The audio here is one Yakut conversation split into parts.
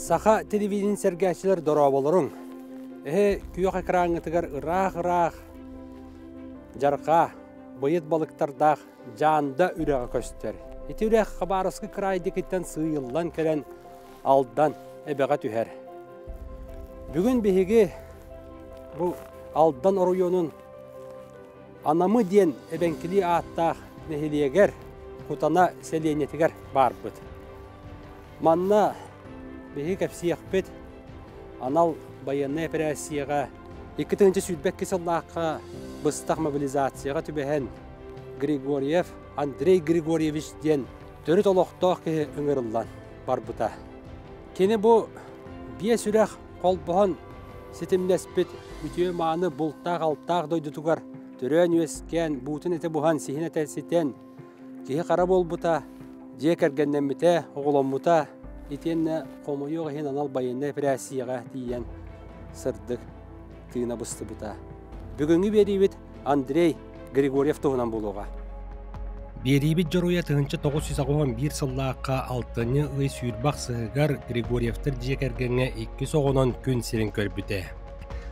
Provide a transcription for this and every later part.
Саха телевидение сэргээччилэр дорооболоруҥ! Эһи күөх экраҥҥытыгар ыраах-ыраах дьарҕаа, быйыт балыктардаах Дьаанда үрэҕэ көстөр. Ити үрэх Хабаровскай кыраай диэкиттэн сыыйыллан кэлэн Алдан эбэҕэ түһэр. Бүгүн биһиги бу Алдан оройуонун Анамы диэн эбэҥкилии ааттаах нэһилиэгэр Кутана сэлиэнньэтигэр баарбыт. Манна биһиги кэпсиэхпит анал байыаннай эпэрээссийэҕэ 2022 сыллаахха быстах мобилизацияҕа түбэһэн Григорьев Андрей Григорьевич диэн төрүт олохтоох киһи ыҥырыллан барбыта. Кини бу биэс үрэх холбоһон ситимнэспит үтүө-мааны бултаах-алтаах дойдутугар төрөөн-үөскээн, буутун этэ буһан, сиһин этэ ситэн, киһи-хара буолбута, дьиэ кэргэннэммитэ, оҕоломмута, итиэннэ хомойуох иһин анал байыаннай эпэрээссийэҕэ тиийэн сырдык тыына быстыбыта. Бүгүҥҥү биэриибит Андрей Григорьев туһунан буолуоҕа. Биэриибит дьоруойа 1981 сыллаахха алтынньы ый сүүрбэ ахсыһыгар Григорьевтар дьиэ кэргэҥҥэ иккис оҕонон күн сирин көрбүтэ.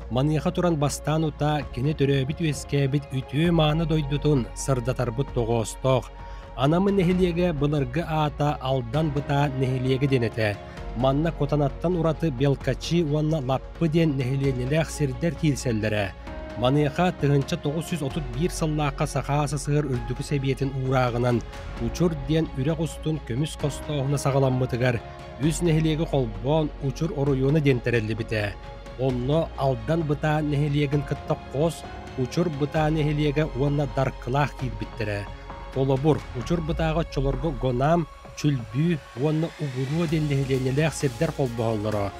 Маныаха туран бастаан утаа кини төрөөбүт-үөскээбит үтүө-мааны дойдутун сырдатарбыт тоҕоостоох. Анамы нэһилиэгэ былыргы аата Алдан Бытаа нэһилиэгэ диэн этэ. Манна Кутанаттан ураты Белкачи уонна Лаппы диэн нэһилиэнньэлээх сирдэр киирсэллэрэ. Маныаха 1931 сыллаахха Саха СССР Үрдүкү Сэбиэтин уурааҕынан Учур диэн үрэх устун көмүс хостооһуна саҕаламмытыгар үс нэһилиэги холбоон Учур оройуона диэн тэриллибитэ. Онно Алдан Бытаа нэһилиэгин кытта хос Учур Бытаа нэһилиэгэ уонна Даркылаах киирбиттэрэ. Холобур, Учур Бытааҕа оччолорго Гонам, Чүлбүү уонна Угуруо диэн нэһилиэнньэлээх сирдэр холбоһоллоро.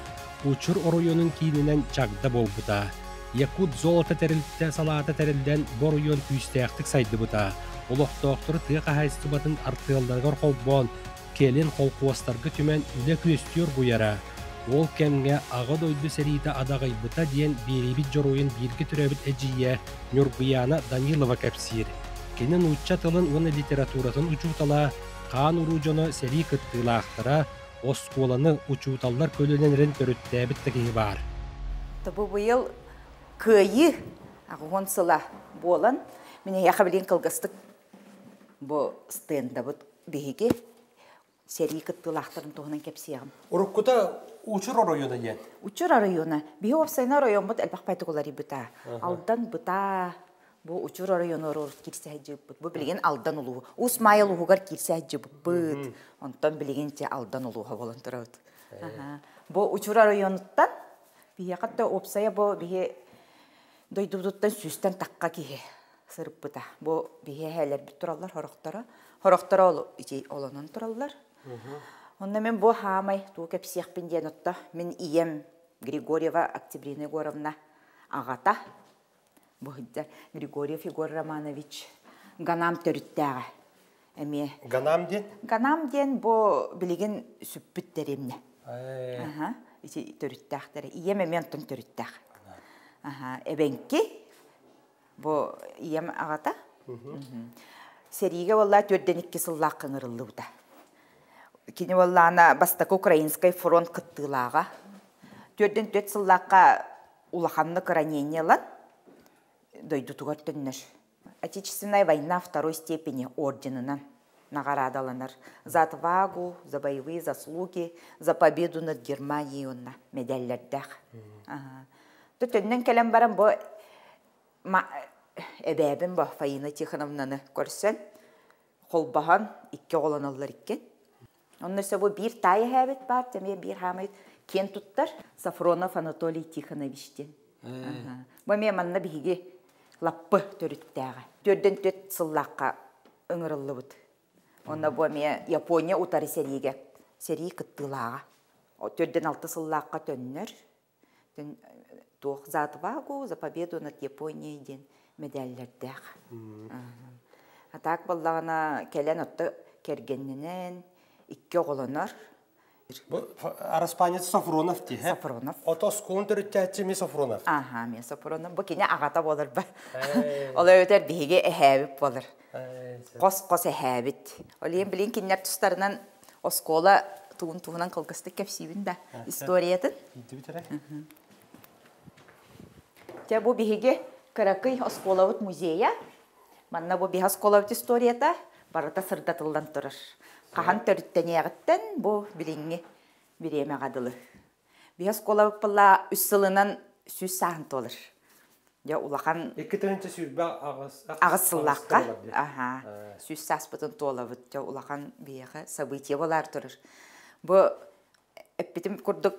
Учур оройуонун киининэн Чагда буолбута. Якут золото тэрилтэ салаата тэриллэн бу оройуон күүстээхтик сайдыбыта. Олохтоохтору тыа хаһаайыстыбатын артыалларыгар холбоон, кэлин холкуостарга түмэн үлэ күөстүү оргуйара. Ол кэмҥэ Аҕа дойду сэриитэ адаҕыйбыта диэн биэриибит дьоруойун бииргэ төрөөбүт эдьиийэ Ньургуйаана Данилова кэпсиир. Кини нуучча тылын уонна литературатын учуутала, хаан уруу дьоно сэрии кыттыылаахтара, оскуоланы учууталлар көлүөнэлэрин төрүттээбит да киһи баар. Бу быйыл Кыайыы аҕыһын сыла буолан, мин эһиэхэ билигин кылгастык бу стендабыт биһиги сэрии кыттыылаахтарын туһунан кэпсиэҕим. Уруккута Учур оройуона диэн. Учур оройуона. Биһи уопсайынан оройуоммут элбэх байтык уларыйбыта. Алдан быта бу Учур оройуону орор киирсэ сылдьыбыппыт. Бу билигин Алдан улууһу. Уус Маайа улууһугар киирсэ сылдьыбыппыт. Онтон билигин те Алдан улууһа буолан турабыт. Бу Учур оройуонуттан биһиэхэ да уопсайа бу биһи дойдубутуттан сүүстэн тахха киһи сырыппыта. Бу биһи эһээлэрбит тураллар хорохторо. Хорохторо ол ити олонон тураллар. Онно мен бу хаамай туу кэпсиэхпин диэн отто мин ийэм Григорьева Октябрина Егоровна аҕата бу Григорьев Егор Романович Ганам төрүттээҕэ эмиэ. Ганам диэн? Ганам диэн бу билигин сүппүт дэриэбинэ. Аха, ити төрүттээхтэрэ. Ийэм эмиэ онтон төрүттээх. Аха, эбэҥки бу ийэм аҕата. Сэриигэ буолла төрдөн икки сыллаах ыҥырыллыбыта. Кини буоллаана бастакы Украинскай фронт кыттыылааҕа. Төрдөн төрт сыллаахха улаханнык ранение ылан дойдутугар төннөр. Отечественная война второй степени орденынан наҕараадаланар. За отвагу, за боевые заслуги, за победу над Германией уонна медаллэрдээх. Төннөн кэлэн баран бу эбээбин бу Фаина Тихоновнаны көрсөн холбоһон икки оҕолоноллор иккин. Онно өссө бу биир таай эһээбит баар, эмиэ биир хаамай киэн туттар Сафронов Анатолий Тихонович диэн. Бу эмиэ манна биһиги лаппы төрүттээҕэ. Төрдөн төрт сыллаахха ыҥырыллыбыт. Онно бу эмиэ Япония утары сэриигэ сэрии кыттыылааҕа. Төрдөн алты сыллаахха төннөр. Туох за отвагу, за победу над Японией диэн мэдээллэрдээх. А так буоллаҕына кэлэн отто кэргэннэнэн икки оҕолонор. Бу араспаанньата Сафронов дии, Сафронов. Ото оскуолун төрүттээччи эмиэ Сафронов. Аха, эмиэ Сафронов. Бу кини аҕата буолар ба. Ол эбэтэр биһиги эһээбит буолар. Хос-хос эһээбит. Ол иһин билин кинилэр тустарынан оскуола Тугун туһунан кылгастык кэпсиибин да историятын. Дьэ бу биһиги кыракый оскуолабыт музейа. Манна бу биһи оскуолабыт историята барыта сырдатыллан турар. Хаһан төрүттэниэҕиттэн бу билиҥҥи бириэмэҕэ дылы. Биһи оскуолабыт была үс сылынан 100 сааһын туолар. Дьэ улахан 2028 аҕыс сыллаахха аха 100 сааспытын туолабыт. Дьэ улахан биһиэхэ событие болаар турар. Бу эппитим курдук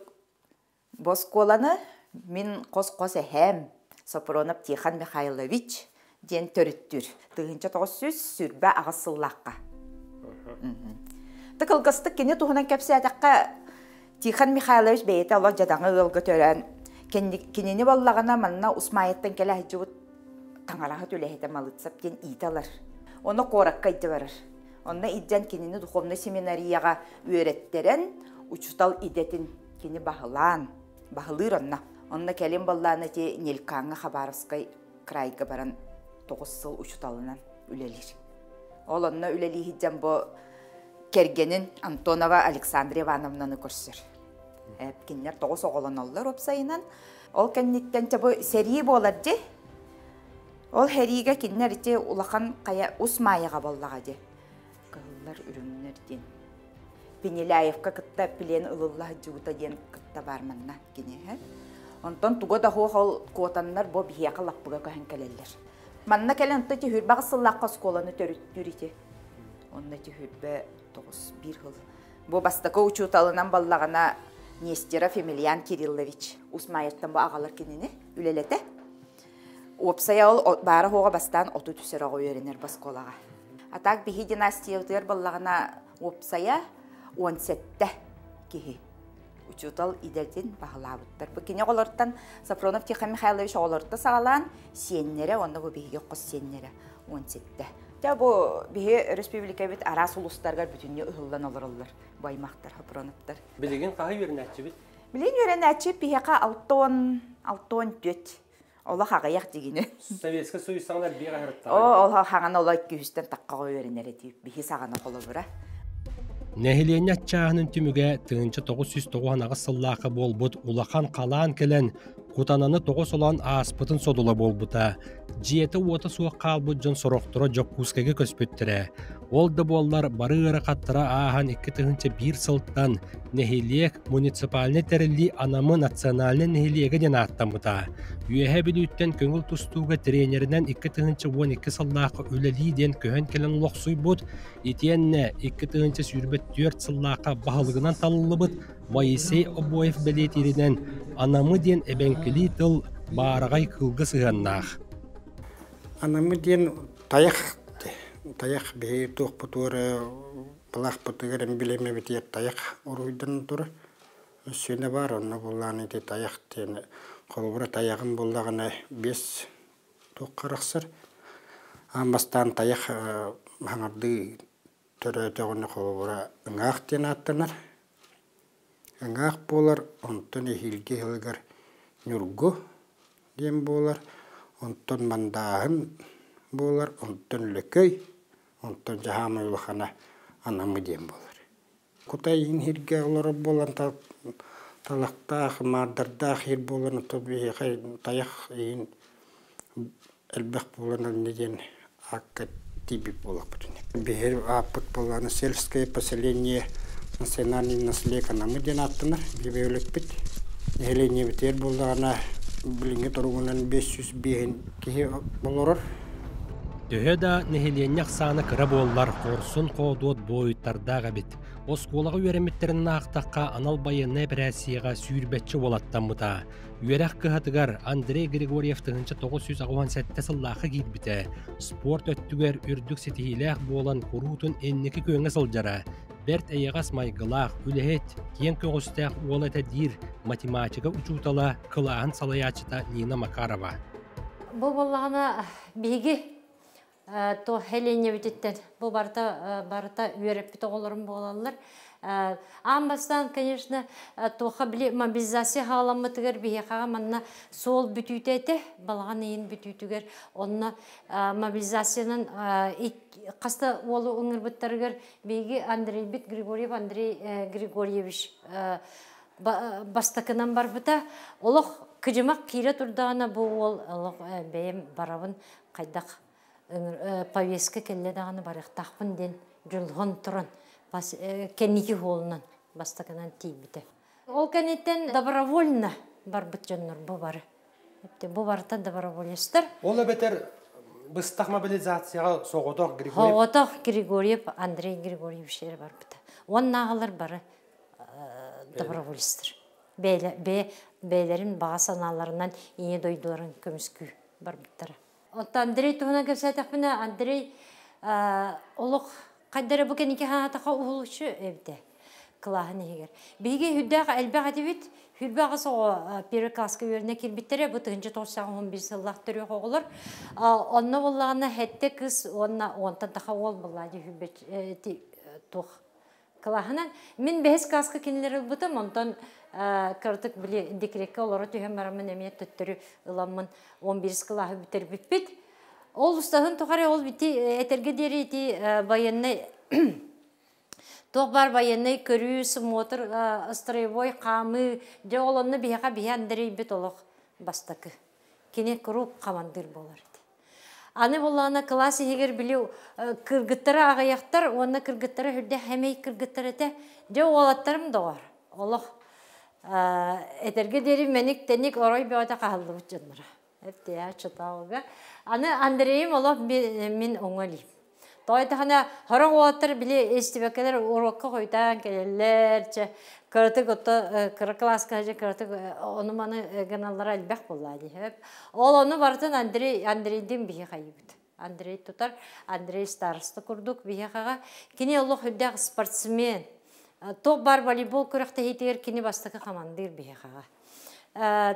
бу оскуоланы мин хос-хос эһээм Сопронов Тихон Михайлович диэн төрүттүүр. 1928 сыллаахха. Тыкылгастык кини туһунан кэпсээтэххэ, Тихон Михайлович бэйэтэ олох дьадаҥы ыалга төрөөн, кинини буоллаҕына манна Усмаайаттан кэлэ сылдьыбыт таҥараһыт үлэһитэ Малыцап диэн иитэ ылар. Ону куоракка илдьэ барар. Онно илдьэн кинини духовнай семинарияҕа үөрэттэрэн, учуутал идэтин кини баһылаан, баһылыыр онно. Онно кэлин буоллаҕына ити Нелькаҥҥа Хабаровскай крайга баран 9 сыл учууталынан үлэлиир. Ол онно үлэлии сылдьан бу кэргэнин Антонова Александра Ивановнаны көрсөр. Кинилэр 9 оҕолоноллор уопсайынан. Ол кэнниттэн бу сэрии буолар дии. Ол сэриигэ кинилэр ити улахан хайа Ус Маайаҕа буоллаҕа дии. Кыһыллар, үрүҥнэр диэн. Пенеляевка кытта плен ылылла сылдьыбыта диэн кытта баар манна кини. Онтон туга да суох ол куотаннар бу биһиэхэ лаппыга көһөн кэлэллэр. Манна кэлэн онто түһүрбэҕэ сыллаахха оскуоланы төрүттүүр ити. Онно түһүрбэ 9 1 сыл. Бу бастакы учууталынан баллаҕына Нестеров Емельян Кириллович Усмаевтан бу аҕалар кинини үлэлэтэ. Уопсайа ол баара хуоҕа бастаан 33 оҕо үөрэнэр бу оскуолаҕа. А так биһи династиябытыгар баллаҕына уопсайа 17 киһи учуутал идэтин баһылаабыттар. Бу кини оҕолортон Сафронов Тихон Михайлович оҕолортон саҕалаан сиэннэрэ уонна бу биһиги хос сиэннэрэ 17. Дьэ бу биһи республикабыт араас улуустарыгар бүтүннүү ыһыллан олороллор бу аймахтар Сафроновтар. Билигин хаһы үөрэнээччибит? Билигин үөрэнээччи биһиэхэ 64 олох аҕыйах дигини. Советский Союз саҕана элбиэх аһырыттаҕа. О, ол хаҥан оло күүстэн таққаҕа үөрэнэр этии биһи саҕана холобура. Нэһилиэнньэ аччааһынын түмүгэ 1998 сыллаахха буолбут улахан халаан кэлэн, Кутананы тоҕо солоон ааспытын содула буолбута. Дьиэтэ-уота суох хаалбыт дьон сорохторо Дьокуускайга көспүттэрэ. Ол да буоллар бары ыарахаттара ааһан 2001 сылтан нэһилиэк муниципальнай тэриллии Анамы национальнай нэһилиэгэ диэн ааттаммыта. Үөһээ Бүлүүттэн көҥүл тустууга тренеринэн 2012 сыллаахха үлэлии диэн көһөн кэлэн олохсуйбут, итиэннэ 2024 сыллаахха баһылыгынан талыллыбыт Моисей Обоев бэлиэтииринэн Анамы диэн эбэҥкилии тыл баараҕай кыылга сыһыаннаах. Анамы диэн тайах тайах биһиги туохпутугар былаахпытыгар эмблемэбитигэр тайах уруһуйданан турар. Өссүнэ баар, онно буллаан ити тайах диэн холобура тайаҕын буллаҕына биэс туохха арахсар. Аан бастаан тайах хаҥардыы төрөөтөҕүнэ холобура ыҥаах диэн ааттанар. Ыҥаах буолар, онтон эһиилги сылыгар ньургу диэн буолар, онтон мандааһын буолар, онтон лөкөй, онтон дьаһаамай улахана анамы диэн буолар. Кутай иһин сиргэ олорор буолан талахтаах, маардардаах сир буолан, ото биһиэхэ тайах иһин элбэх буолан инньэ диэн аакка тиийбит буолуохпут ини. Биһиги ааппыт буоллаҕына сельское поселение национальный наследие Намы диэн ааттанар бөһүөлэкпит. Нэһилиэнньэбитигэр буоллаҕына билиҥҥи туругунан 505 киһи олорор. Төһө да нэһилиэнньэ ахсаана кыра буоллар, хорсун-хоодуот буойуттардаах эбит. Оскуолаҕа үөрэммиттэрин аахтахха, анал байыаннай эпэрээссийэҕэ сүүрбэччэ уолаттаммыта. Үөрэх кыһатыгар Андрей Григорьев 1987 сыллаахха киирбитэ. Спорт өттүгэр үрдүк ситиһиилээх буолан куруутун инники күөҥҥэ сылдьара. Бэрт эйэҕэс майгылаах, үлэһит, киэҥ көҕүстээх уол этэ диир математика учуутала, кылааһын салайааччыта Нина Макарова. Бу буоллаҕына биһиги то Хеленебититтэн бу барыта барыта үөрэппит оҕолорум буолаллар. Аан бастаан, конечно, туоха били мобилизация хааламмытыгар биһиэхэҕэ манна суол бүтүүтэ этэ, балаҕан ыйын бүтүүтүгэр онно мобилизациянан хаста уолу ыҥырбыттарыгар биһиги Андрейбит Григорьев Андрей Григорьевич бастакынан барбыта. Олох кыдьымах киирэ турдаҕына бу уол олох бэйэм барабын хайдах повестка кэллэ даҕаны барыахтаахпын диэн дьулуһан туран кэнники уолунан бастакынан тиийбитэ. Ол кэнниттэн добровольно барбыт дьоннор бу бары. Бу барыта доброволецтар. Ол эбэтэр быстах мобилизацияҕа соҕотох Григорьев Соҕотох Григорьев Андрей Григорьевич эрэ барбыта. Уоннааҕылар бары доброволецтар. Бэйэлэрин баҕа санааларынан ийэ дойдуларын көмүскүү барбыттара. Оттон Андрей туһунан кэпсээтэхпинэ, Андрей олох хайдара бу кэнники хаатаха уһулуччу эбитэ кылааһын иһигэр. Биһиги үрдээх элбэх этибит, хүрбэ аҕыс оҕо первый класска үөрэнэ киирбиттэрэ, бу 1911 сыллаах төрүөх оҕолор. Онно буоллаҕына хэттэ кыс уонна онтон таха уол буолла дии хүрбэ туох кылааһынан. Мин бэһис класска кинилэр ылбытым, онтон кыратык били декреккэ олоро түһэн бараммын эмиэ төттөрү ыламмын 11 кылааһы бүтэрбиппит. Ол устаһын тухары ол ити этэргэ диэри ити военный туох баар военный көрүү, смотр, строевой хаамыы, дьэ ол онно биһиэхэ биһи Андрейбит олох бастакы. Кини куруук хамандыыр буолар этэ. Аны буоллаҕына кылаас иһигэр били кыргыттара аҕыйахтар уонна кыргыттара үрдэ хэмэй кыргыттар этэ. Дьэ уолаттарым доҕор, олох этэргэ диэри мэник-тэник орой бөҕөтө хаһыллыбыт дьонноро. Эптиэ чытаалга. Аны Андрейим олох мин оҥо илиим. Тоҕо даҕаны сорох уолаттар били истибэккэлэр уруокка хойутаан кэлэллэр, чэ кыратык ото кыра кылааска дьэ кыратык ону-маны гыналлара элбэх буоллаа дии. Ол ону барытын Андрей Андрейдиин биһи хайыыбыт. Андрей тутар, Андрей староста курдук биһиэхэҕэ. Кини олох үрдээх спортсмен. Туох баар волейбол күрэхтэһиитигэр кини бастакы хамандыыр биһиэхэҕэ.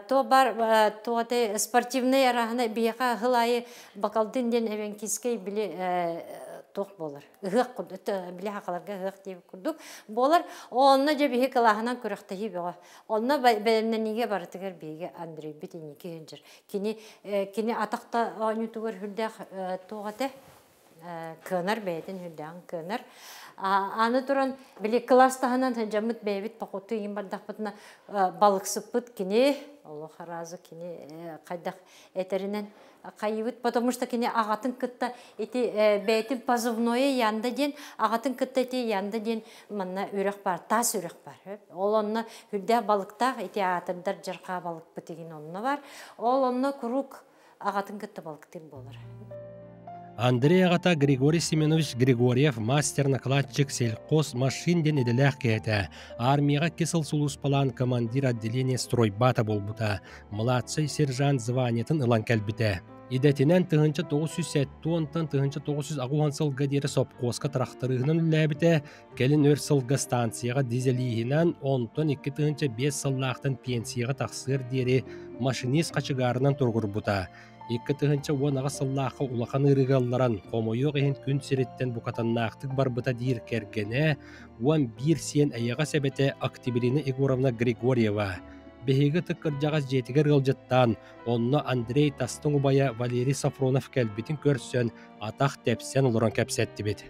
То бар туоте спортивный араһына биһиэхэ ыһыл аайы Бакалдын диэн эвенкийскэй били туох буолар ыһыах курдук били хахаларга ыһыах диэбит курдук буолар онно дьэ биһи кылааһынан күрэхтэһии бөҕө онно бэлэмнэниигэ барытыгар биһиги Андрейбит инники сылдьар кини кини атахта оонньуутугар үрдээх туох этэ кыанар бэйэтин үрдээҕин кыанар аны туран били кылаас таһынан сылдьаммыт бэйэбит похуоту иин бардахпытына балыксыппыт кини олох аразы кини хайдах этэринэн хайыбыт потому что кини аҕатын кытта ити бэйэтин позывное Янда диэн аҕатын кытта ити Янда диэн манна үрэх бар таас үрэх бар ол онно үрдээх балыктаах ити аатырдар дьархаа балыкпыт игин онно бар ол онно куруук аҕатын кытта балыктыыр буолар. Андрей аҕата Григорий Семенович Григорьев мастер-накладчик сельхоз машин диэн идэлээх киһи этэ. Армияҕа икки сыл сулууспалаан командир отделения стройбата буолбута. Младший сержант званиетын ылан кэлбитэ. Идэтинэн 1970-тан 1980 сылга диэри сопхуоска тырахтарыыһынан үлэлээбитэ, кэлин өр сылга станцияҕа дизелииһинэн, онтон 2005 сыллаахтан пенсияҕа тахсыар диэри машинист хачыгаарынан туругурбута. 2018 сыллаахха улахан ыарыыга ылларан, хомойуох иһин күн сириттэн букатыннаахтык барбыта диир кэргэнэ, 11 сиэн эйэҕэс эбэтэ Октябрина Егоровна Григорьева. Биһиги ытык кырдьаҕас дьиэтигэр ыалдьыттаан, онно Андрей тастыҥ убайа Валерий Сафронов кэлбитин көрсөн, атах тэпсэн олорон кэпсэттибит.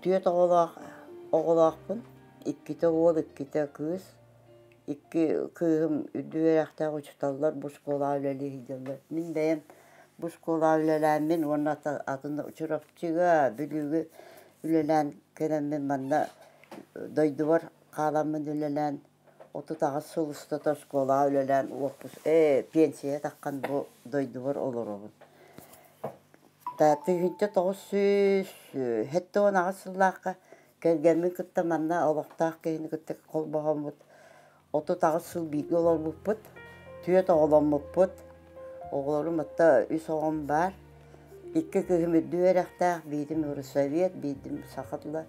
Түөрт оҕолоох оҕолоохпун, иккитэ уол, иккитэ кыыс. Икки кыыһым үрдүк үөрэхтээх учууталлар бу школаҕа үлэлии сылдьаллар. Мин бэйэм бу школаҕа үлэлээммин уонна атын Чурапчыга, Бүлүүгэ үлэлээн кэлэммин манна дойдубар хааламмын үлэлээн 38 сыл устата оскуолаҕа үлэлээн уоппус ээ пенсия таххан бу дойдубар олоробун. 1978 сыллаахха Кэргэммин кытта манна олохтоох киһини кытта холбоһоммут 38 сыл бииргэ олорбуппут, түөрт оҕоломмуппут. Оҕолорум отто үс оҕом баар. Икки кыыһым үрдүк үөрэхтээх, биирим урусовед, биирим саха тыла.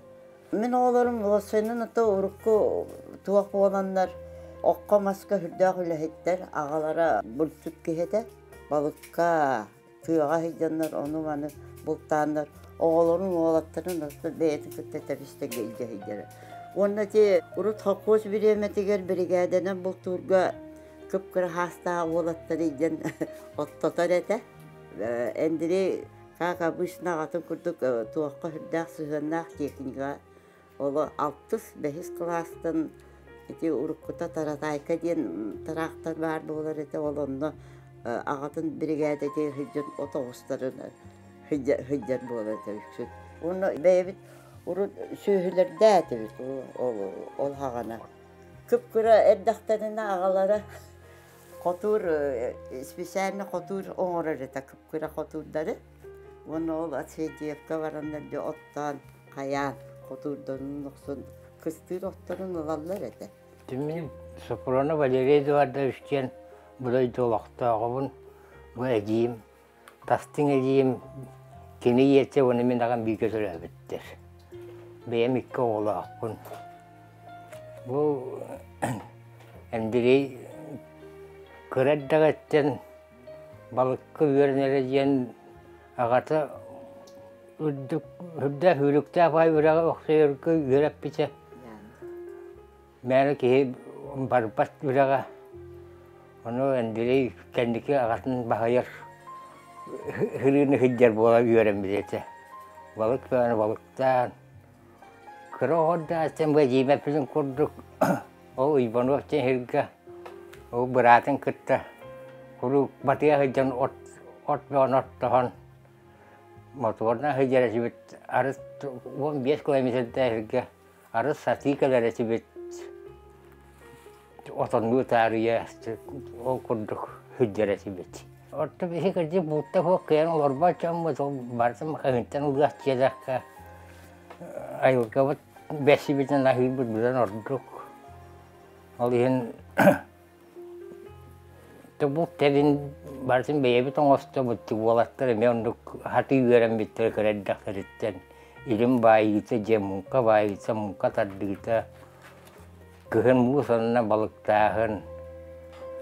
Мин оҕолорум уопсайынан ото урукку туох буоланнар окко-маска сүрдээх үлэһиттэр, аҕалара булчут киһи этэ. Балыкка, тыаҕа сылдьаннар ону-маны бултааннар. Оҕолорун, уолаттарын орто бэйэтин кытта тэбис-тэҥҥэ илдьэ сылдьара. Уонна ити урут холкуос бириэмэтигэр биригээдэнэн бултуурга кып-кыра хаастаах уолаттары илдьэн оттотор этэ. Андрей, как обычно, аҕатын курдук туохха сүрдээх сыһыаннаах техникаҕа Оло алтыс, бэһис кылаастан ити уруккута Таратайка диэн тыраахтар баар буолар этэ, ол онно аҕатын биригээдэтигэр сылдьан от оҕустарын сылдьар буолар этэ үксүн. Уонна бэйэбит урут сүөһүлэрдээтибит ол ол хаҕана. Кып-кыра эрдэхтэринэ аҕалара хотуур специально хотуур оҥорор этэ кып-кыра хотуурдары. Уонна ол Ацетиевка бараннар дьэ оттоон, хайаан, хотуурданан охсон кыстыыр отторун ылаллар этэ. Мин Сопрано Валерий Эдуардович диэн бу дойду олохтооҕобун, бу эдьиийим, тастыҥ эдьиийим кини ийэтэ уонна мин аҕам бииргэ төрөөбүттэр. Бэйэм икки оҕолоохпун. Бу Андрей кыра эрдэҕиттэн Балыкка үөрэнэрэ диэн аҕата үрдүк үрдээх үүрүктээх баай үрэҕи охсуйарга үөрэппитэ. Мээнэ киһи барбат үрэҕэ. Ону Андрей кэнники аҕатын баһыйар һырыыны сылдьар буола үөрэммит этэ. Балык бөҕөнү балыктаан, кыра оҕо эрдэҕиттэн бэдьиимэппитин курдук Ол Уйбанов диэн сиргэ ол быраатын кытта куруук батыйа сылдьан от от бөҕөнү оттоһон мотуорунан сылдьар этибит арыт 15 километрдаах сиргэ арыт сатыы кэлэр этибит отоннуу таарыйа ол курдук сылдьар этибит. Оттон биһи кырдьык булта суох кыайан олорбот дьоммут ол барытын хаһыынтан ылыах диэтэххэ айылгабыт Бэсибитин аһыырбыт быдан ордук. Ол иһин бу тэрин барытын бэйэбит оҥостобут, уолаттар эмиэ оннук хатыы үөрэммиттэрэ кыра эрдэхтэриттэн илим баайыыта, дьиэ муҥха баайыыта, муҥха тардыыта, кыһын муус анна балыктааһын.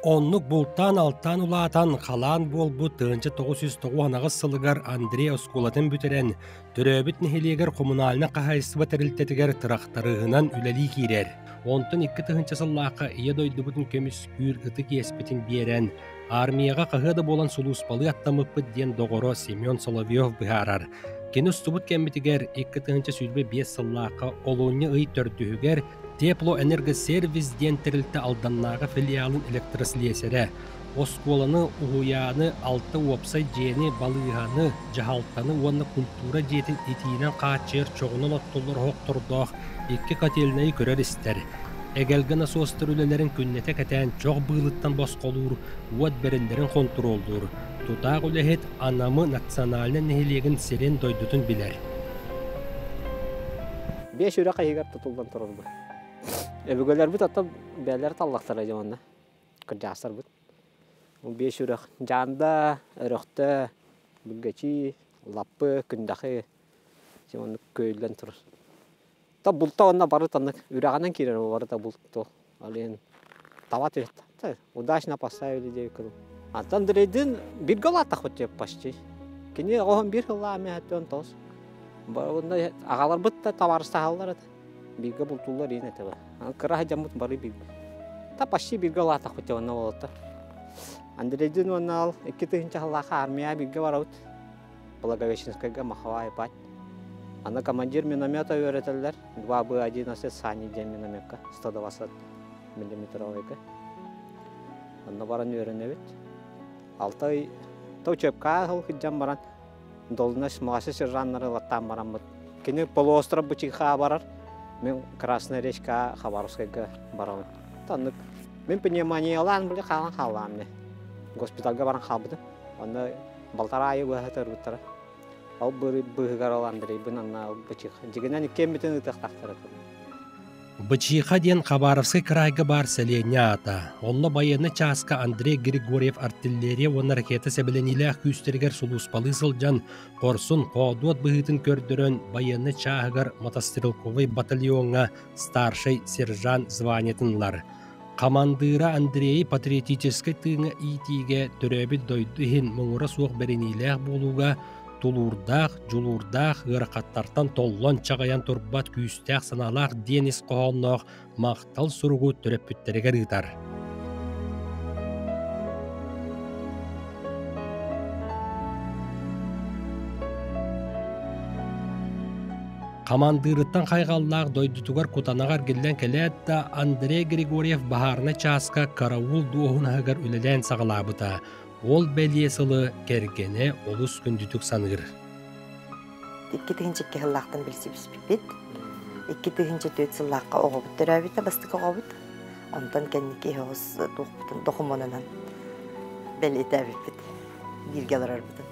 Оннук бултаан-алтаан улаатан, халаан буолбут 1998 сылыгар Андрей оскуолатын бүтэрэн, Төрөөбүт нэһилиэгэр хомунаальнай хаһаайыстыба тэрилтэтигэр тырахтарыыһынан үлэлии киирэр. Онтон 2000 сыллаахха Ийэ дойдубутун көмүскүүр ытык иэспитин биэрэн, армияҕа хаһыа да буолан сулууспалыы аттаммыппыт диэн доҕоро Семен Соловьев быһаарар. Кини устубут кэммитигэр 2025 сыллаахха олунньу ый төрдүһүгэр Теплоэнергосервис диэн тэрилтэ Алданнааҕы филиалын электрослесэрэ, Оскуоланы, уһуйааны, алта уопсай дьиэни, балыыһаны, дьаһалтаны уонна культура дьиэтин итиинэн хааччыйар чоҕунан оттуллар оһохтордоох икки котельнайы көрөр-истэр. Эгэлгэ насостар үлэлэрин күннэтэ кэтээн чох быылыттан босхолуур, уот бэриллэрин хонтуруоллуур. Тутаах үлэһит Анамы национальнай нэһилиэгин сирин-дойдутун билэр. Биэс үрэх иһигэр тутуллан турар бу. Өбүгэлэрбит оттон бэйэлэрэ таллахтара дьэ манна. Кырдьаҕастарбыт. Ол биэс үрэх Дьаанда, Өрөхтө, Бүлгэчии, Лаппы, Күндэхи дьэ оннук күөйүллэн турар. Та булта онно бары таннык үрэҕинэн киирэр барыта булт ол иһин таба түһэт удачно поставили диэбиккин. Антон Андрейдин бирге улааттахпыт деп почти. Кини оҕоһун биир сыллаах эмиэ тоҕус. Аҕаларбыт да табаарыстаһаллар этэ. Бииргэ бултууллар иин этэ. Кыра дьоммут бары биир. Та почти бииргэ улаатахпыт онно болотто. Андрейдин уонна ал 2000 сыллаахха армия бииргэ барабыт. Благовещенскайга Маховая пать. Аны командир миномета үөрэтэллэр. 2Б11 Сани диэн минометка 120 миллиметровойга. Онно баран үөрэнэбит. Алта ый то учебка сыл сылдьан баран должность младший сержаннары ылаттаан бараммыт. Кини полуостров Бычихаа барар, мин Красная речка Хабаровскайга барабын. Таннык мин пневмониялаан били хаалан хааллаам мне. Госпитальга баран хаалбытым. Онно балтараа айы быһа төрбүттара. Ол быыһыгар ол Андрейбын анна Бычиха. Дьигинэн иккиэммитин ыытыахтаахтар этэ. Бычиха диэн Хабаровскай кыраайга баар сэлиэнньэ аата. Онно байыаннай чааска Андрей Григорьев артиллерия уонна ракета сэбилэниилээх күүстэригэр сулууспалыы сылдьан, хорсун, хоодуот быһыытын көрдөрөн, байыаннай чааһыгар мотострелковай батальоҥҥа старшай сержант званиетын ылар. Хамандыыра Андрейи патриотическай тыыҥҥа иитиигэ, төрөөбүт дойду иһин муҥура суох бэриниилээх буолууга тулуурдаах, дьулуурдаах, ыарахаттартан толлон чаҕыйан турбат күүстээх санаалаах диэн ис хоһоонноох махтал суругу төрөппүттэригэр ыытар. Хамандыырыттан хайҕаллаах дойдутугар кутанаҕа эргиллэн кэлээт да, Андрей Григорьев баһаарынай чааска караул дуоһунаһыгар үлэлээн саҕалаабыта. Ол бэлиэ сылы кэргэнэ олус күндүтүк саныыр. 2002 сыллаахтан билсибиппит. 2004 сыллаахха оҕобут төрөөбүтэ, бастакы оҕобут. Онтон кэнники оҕус туохпутун докумуонунан бэлиэтээбиппит, бииргэ олорорбутун.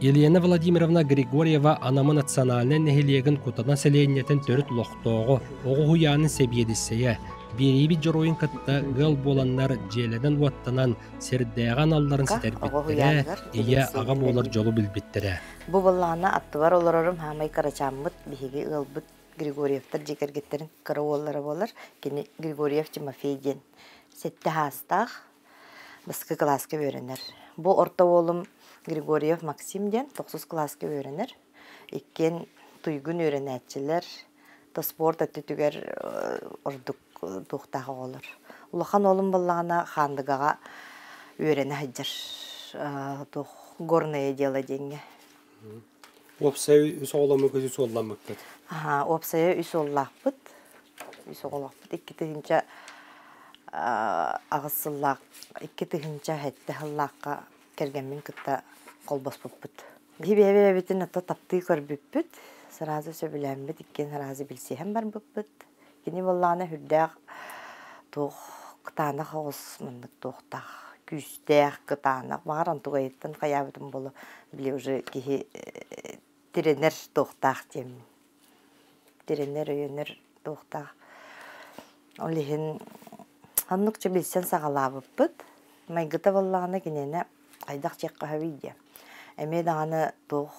Елена Владимировна Григорьева Анама национальнай нэһилиэгин Кутана сэлиэнньэтин төрүт олохтооҕо, оҕо уһуйаанын сэбиэдиссэйэ, биэриибит дьоруойун кытта ыал буоланнар дьиэлэнэн-уоттанан сирдээҕи аналларын ситэрбиттэрэ, ийэ, аҕа буолар дьолу билбиттэрэ. Бу буоллаҕына аттыбар олорорум хаамай кырачааммыт биһиги ыалбыт Григорьевтар дьиэ кэргэттэрин кыра уоллара буолар. Кини Григорьев Тимофей диэн сэттэ саастаах бастакы кылааска үөрэнэр. Бу орто уолум Григорьев Максим диэн тохсус кылааска үөрэнэр. Иккиэн туйгун үөрэнээччилэр, то спорт өттүтүгэр ордук туохтаах оҕолор. Улахан уолум буоллаҕына Хаандыгаҕа үөрэнэ сылдьар туох горное дело диэҥҥэ. Уопсайа үс оҕоломмуккут, үс уолламмыккыт. Аха, уопсайа үс уоллаахпыт. Үс оҕолоохпут. 2008 сыллаах, 2007 сыллаахха кэргэммин кытта холбоспуппут. Биһи бэйэ-бэйэбитин ото таптыы көрбүппүт, сразу сөбүлээммит, иккиэн сразу билсиһэн барбыппыт. Кини буоллаҕына сүрдээх туох кытаанах оҕус маннык туохтаах, күүстээх, кытаанах. Баҕар онтугайыттан хайаабытым буолуо, били уже киһи тирэнэр туохтаах диэммин. Тирэнэр, өйөнөр туохтаах. Ол иһин оннук чэ билсэн саҕалаабыппыт. Майгыта буоллаҕына киниэнэ хайдах дьиэххэ сөбүй диэ. Эмиэ даҕаны туох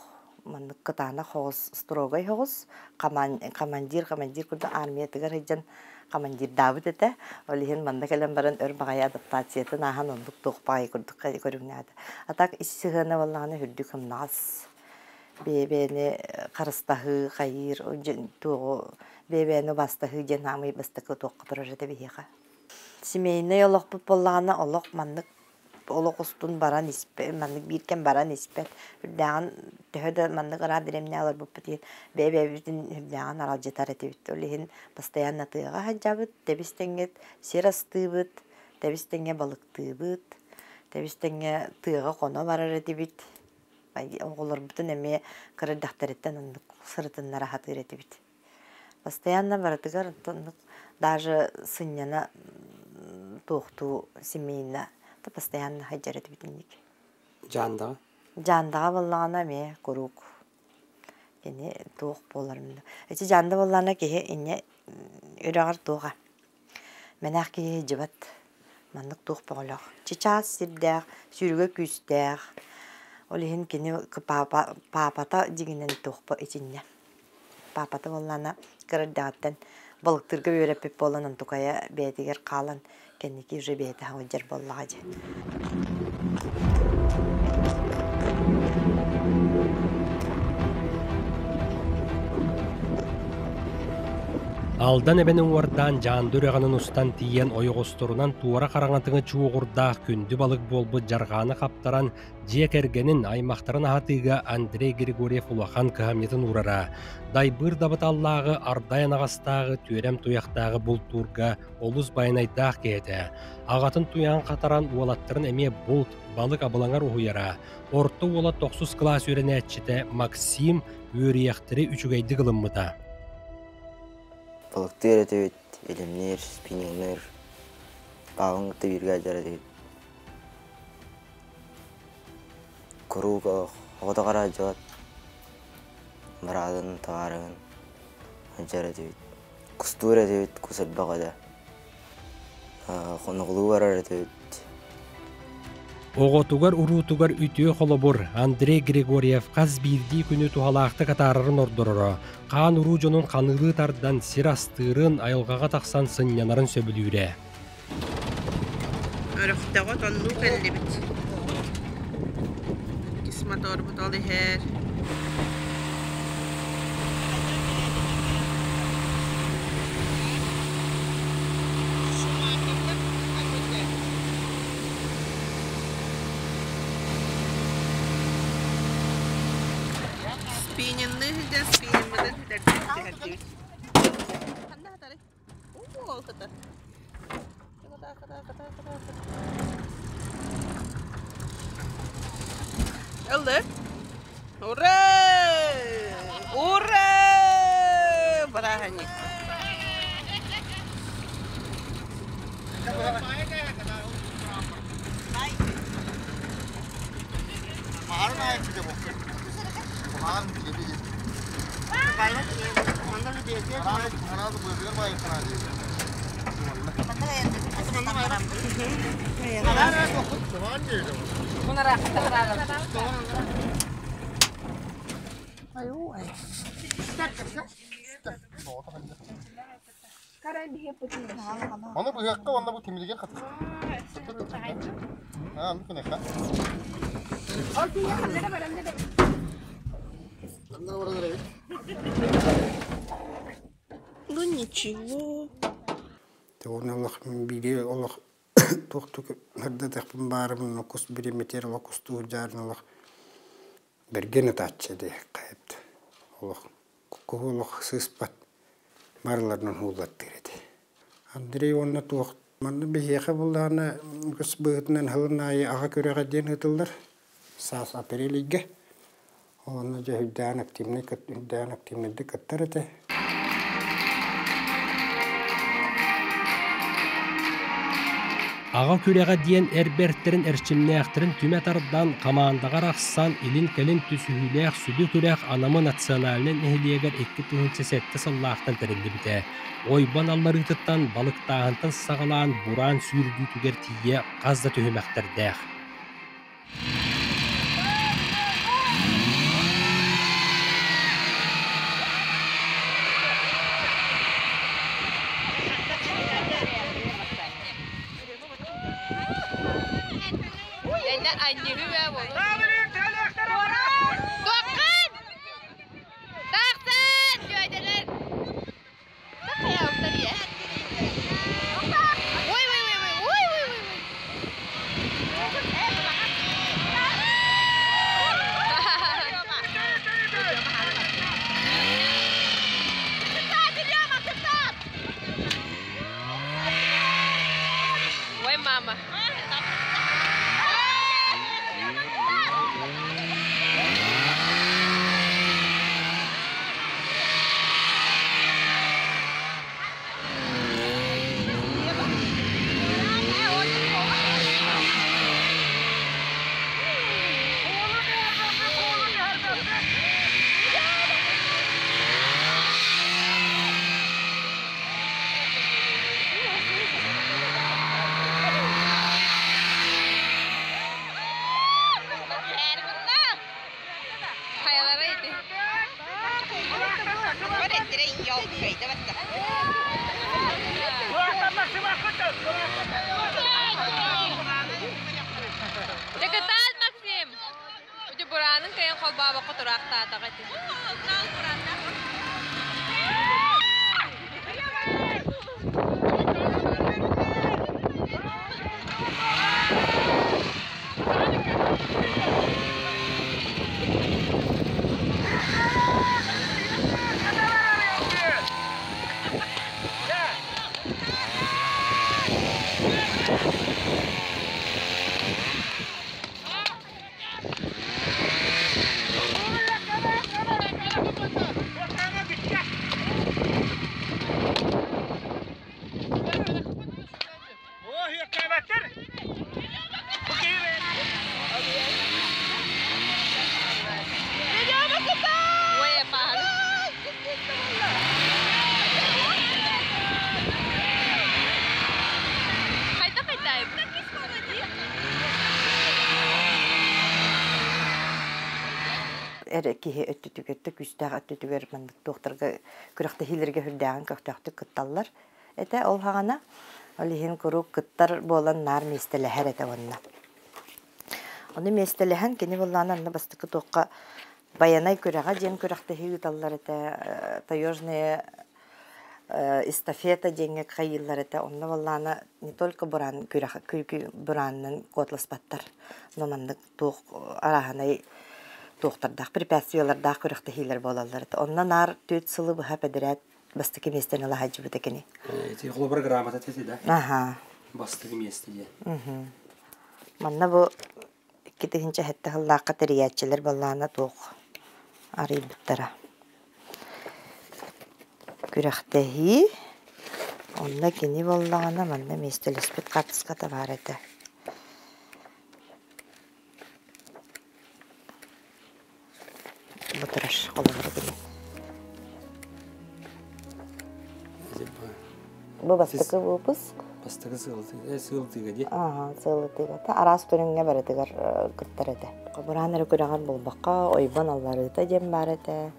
маннык кытаанах соҕус, строгай соҕус, командир командир курдук армиятыгар сылдьан командирдаабыт этэ. Ол иһин манна кэлэн баран өр баҕайы адаптациятын ааһан оннук туох баҕайы курдук көрүҥнээтэ. А так ис сыһыана буоллаҕына үрдүк сымнаҕас бэйэ-бэйэни харыстаһыы, хайыыр, туоҕу бэйэ-бэйэни убаастаһыы диэн аамый бастакы туохха турар этэ биһиэхэ. Семейнэй олохпут буоллаҕына олох маннык олох устун баран испэт, маннык биир кэм баран испэт. Үрдээҕин төһө да маннык ыраах бириэмнэ олорбуппут иһин бэйэ-бэйэбитин үрдээҕин аралдьытар этибит. Ол иһин постоянно тыаҕа сылдьабыт, тэбис-тэҥҥэ сир астыыбыт, тэбис-тэҥҥэ балыктыыбыт, тэбис-тэҥҥэ тыаҕа хоно барар этибит. Оҕолорбутун эмиэ кыра эрдэхтэриттэн оннук сырытыннара сатыыр этибит. Постоянно барытыгар оннук даже сынньана туохтуу семейно да постоянно сылдьар этибит инник. Дьаандаҕа? Дьаандаҕа буоллаҕына эмиэ куруук кини туох буолар Ити дьаанда буоллаҕына киһи инньэ үрэҕэр туоҕа Мэнээх киһи сылдьыбат маннык туох бөҕөлөөх чычаас сирдээх, сүүрүгэ күүстээх. Ол иһин кини папа паапата дьиҥинэн туохпа итиннэ. Паапата буоллаҕына кыра эрдэҕиттэн балыктыырга үөрэппит буолан онтукайа бэйэтигэр хаалан кэнники уже бэйэтэ сылдьар буоллаҕа дии. Алдан эбэни уҥуордаан Дьаанды үрэҕинэн устан тиийэн ойоҕосторунан туора хараҥатыҥы чуоҕурдаах күндү балык буолбут дьарҕааны хаптаран дьиэ кэргэнин, аймахтарын аһатыыга Андрей Григорьев улахан кыһамньытын уурара. Дайбыыр дабыталлааҕы, ардай анаҕастааҕы, түөрэм туйахтааҕы бултуурга олус байанайдаах киһи этэ. Аҕатын туйаҕын хатаран уолаттарын эмиэ булт, балык абылаҥар уһуйара. Орто уола тохсус кылаас үөрэнээччитэ Максим үөрүйэхтэри үчүгэйдик ылыммыта. Балыктыыр этибит, илимниир, спиннингныыр, пааҕын кытта бииргэ сылдьар этибит. Куруук оҕото хара сылдьыбат, быраатын, табаарыһын сылдьар этибит. Кустуур этибит, кус элбэх этэ. Хонугулуу барар этибит. Оҕотугар-уруутугар үтүө холобур Андрей Григорьев хас биирдии күнү туһалаахтык атаарарын ордороро, хаан-уруу дьонун ханыылыы тардан сир астыырын, айылҕаҕа тахсан сынньанарын сөбүлүүрэ. Өрөхтөҕө тоннуу кэллибит. Моторбут ол иһэр. Спиннинныы сылдьан спинниммытын сүтэрдибит. Ханна сытарый? Уу, ол сытар. Ыллы. Ура! Ура! Бырааһынньык. Оны быһыахха уонна бу тимиригэр хатыста. Аа, оннук гыныахха. Ну ничего. Уонна олох биири олох туох сырдатыахпын баарыбын кус бириэмэтигэр олох кустуу сылдьаарын олох бэргэн ытааччы диэххэ эбит. Олох куһу олох сыыспат барыларынан ууллаттыыр этэ. Андрей уонна туох манна биһиэхэ буллаҕына үгэс быһыытынан сылын аайы аҕа күрэҕэ диэн ыытыллар. Саас апрель ыйга. Онно дьэ үрдээн активнай үрдээн активнайдык кыттар этэ. Аҕа күрэҕэ диэн эр бэртэрин эрчимнээхтэрин түмэ тардан, хамаандаҕа арахсан, илин-кэлин түсүһүүлээх сүдү күрэх Анамы национальнай нэһилиэгэр 2007 сыллаахтан тэриллибитэ. Ойбон алларыытыттан, балыктааһынтан саҕалаан бураан сүүрдүүтүгэр тиийэ хас да түһүмэхтэрдээх. Ой, мама. Дьакытаат Максим! Буранын кайын холбообокко тураахтаатаҕа ити. Эр киһи өттүтүгэр да күүстээх өттүтүгэр маннык туохтарга күрэхтэһиилэргэ сүрдээҕин көхтөөхтүк кытталлар этэ ол хаҕана. Ол иһин куруук кыттар буолан наар миэстэлэһэр этэ уонна. Ону миэстэлэһэн кини буоллаҕына анна бастакы туохха Байанай күрэҕэ диэн күрэхтэһии ыыталлар этэ, таежная эстафета диэҥҥэ хайыыллар этэ. Онно буоллаҕына не только бураан күрэх бураанынан куотласпаттар, но маннык туох арааһынай туохтардаах препятствиелардаах күрэхтэһиилэр буолаллар этэ. Онно наар түөрт сылы быһа бэдэрээт бастакы миэстэни ыла сылдьыбыта кини. Ити холобура грамота этэ да? Аха. Бастакы миэстэ диэн. Манна бу 2007 сыллаахха тэрийээччилэр баллаана туох арыйбыттара. Күрэхтэһии. Онно кини буоллаҕына манна миэстэлэспит хаартыската баар этэ. Бу турар холобура кини. Бу бастакы выпуск. Бастакы сыалтыга дии. Ааха, сыалтыга. Араас көрүҥҥэ барытыгар кыттар этэ. Бураан эрэ күрэҕэр буолбакка, ойбон алларыыта диэн баар этэ,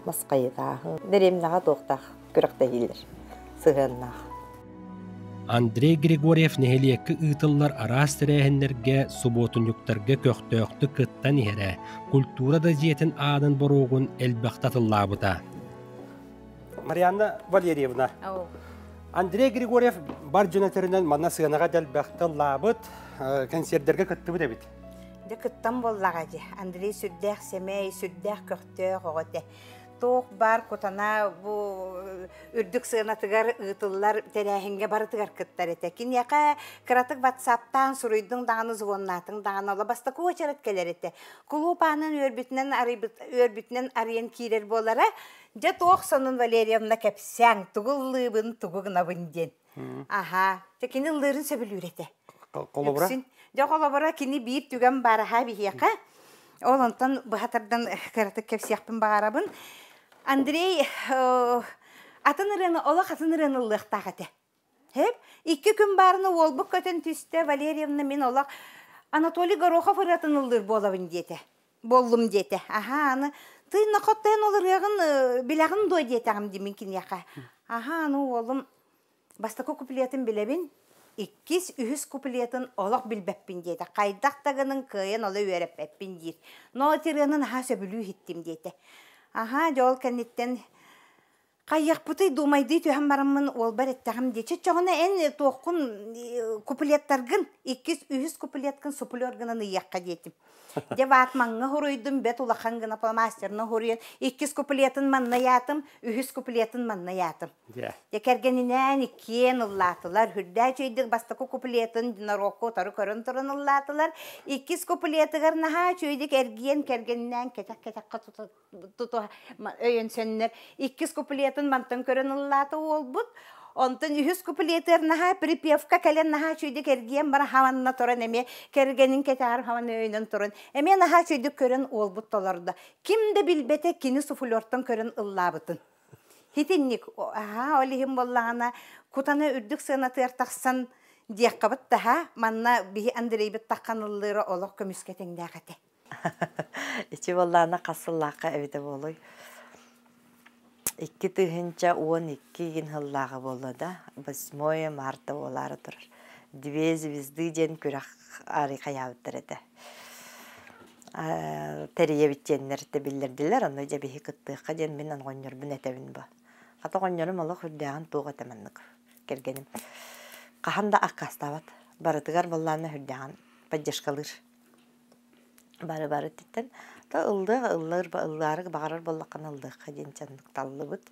мас хайытааһын. Дэриэбинэҕэ туохтаах күрэхтэһиилэр сыһыаннаах. Андрей Григорьев нэһилиэккэ ыытыллар араас тэрээһиннэргэ, субуотунньуктарга көхтөөхтүк кыттан иһэрэ, культура да дьиэтин аанын боруогун элбэхтэ атыллаабыта. Марианна Валерьевна, Андрей Григорьев бар дьон этэринэн манна сыанаҕа дэлбэхтэ ыллаабыт, кэнсиэрдэргэ кыттыбыт эбит. Дьэ кыттан буоллаҕа дии. Андрей сүрдээх сэмэй, сүрдээх көхтөөх оҕо этэ. Туох баар кутана бу үрдүк сыанатыгар ыытыллар тэрээһиҥҥэ барытыгар кыттар этэ. Киниэхэ кыратык ватсаптаан суруйдуҥ даҕаны, звоннаатыҥ даҕаны, ола бастакы уочарат кэлэр этэ. Кулууп аанын үөрбүтүнэн арыйбыт үөрбүтүнэн арыйан киирэр буолара. Дьэ туох сонун Валерьевна кэпсээҥ, тугу ыллыыбын, тугу гынабын диэн. Аһаа, дьэ кини ыллыырын сөбүлүүр этэ. Холобура? Дьэ холобура кини биир түгэн баар аһаа биһиэхэ. Ол онтон быһа тардан кыратык кэпсиэхпин баҕарабын. Андрей атын ырыаны олох атын ырыаны ыллыахтаах этэ. Хэп, икки күн баарына уолбут көтөн түстэ, Валерьевна мин олох Анатолий Горохов ырыатын ыллыыр буолабын диэтэ. Буоллум диэтэ. Аһаа, аны тыын хоттойон ол ырыаҕын билэҕин дуо диэтэҕим дии мин киниэхэ. Аһаа, аны уолум бастакы куплетын билэбин, иккис, үһүс куплетын олох билбэппин диэтэ. Хайдах да гынын кыайан оло үөрэппэппин диир. Но ырыаны наһаа сөбүлүү иһиттим диэтэ. Аһаа, дьэ ол кэнниттэн Хайыахпытый думайдыы түһэн бараммын уолбар эттэҕим дии. Чоччоҕуна эн туоххун куплеттаргын иккис, үһүс куплеткын суплер гынан ыйыахха диэтим. Дьэ ватмаҥҥа хоруйдум, бэт улахан гына фломастерна хоруйан иккис куплетын манна ыйаатым, үһүс куплетын манна ыйаатым. Дьэ кэргэнинээн иккиэн ыллаатылар. Үрдээ үчүгэйдик бастакы куплетын норуокка утары көрөн туран ыллаатылар. Иккис куплетыгар наһаа үчүгэйдик эргийэн кэргэнинээн кэтэх-кэтэххэ тута өйөнсөннөр иккис куплетын мантан көрөн ыллаата уолбут. Онтон үһүс куплетыгар наһаа припевка кэлэн наһаа үчүгэйдик эргийэн баран хаванна туран эмиэ кэргэнин кэтэҕэр хаван өйөнөн туран эмиэ наһаа үчүгэйдик көрөн уолбут толордо. Ким да билбэтэ кини суфлертан көрөн ыллаабытын. Хитинник аһаа ол иһин буоллаҕына кутана үрдүк сыанатыгар тахсан диэххабыт таһа манна биһи Андрейбит таххан ыллыыра олох көмүскэ тэҥнээх этэ. Ичи буоллаҕына хас сыллаахха эбитэ буолуой? 2012 игин сыллааҕы буолла да, 8 марта буолаары турар. Две звезды диэн күрэх арый хайаабыттар этэ. Тэрийэбит диэннэр да биллэрдилэр, онно дьэ биһи кыттыахха диэн мин оҕонньорбун этэбин бу. Хата оҕонньорум олох үрдээҕин туох этэ маннык кэргэним. Хаһан да аккаастаабат. Барытыгар буоллаҕына үрдээҕин поддержкалыыр. Бары-бары өттүттэн то ыллыах ыллыыр ыллаары баҕарар буоллаххына ыллыахха диэн дьоннук таллыбыт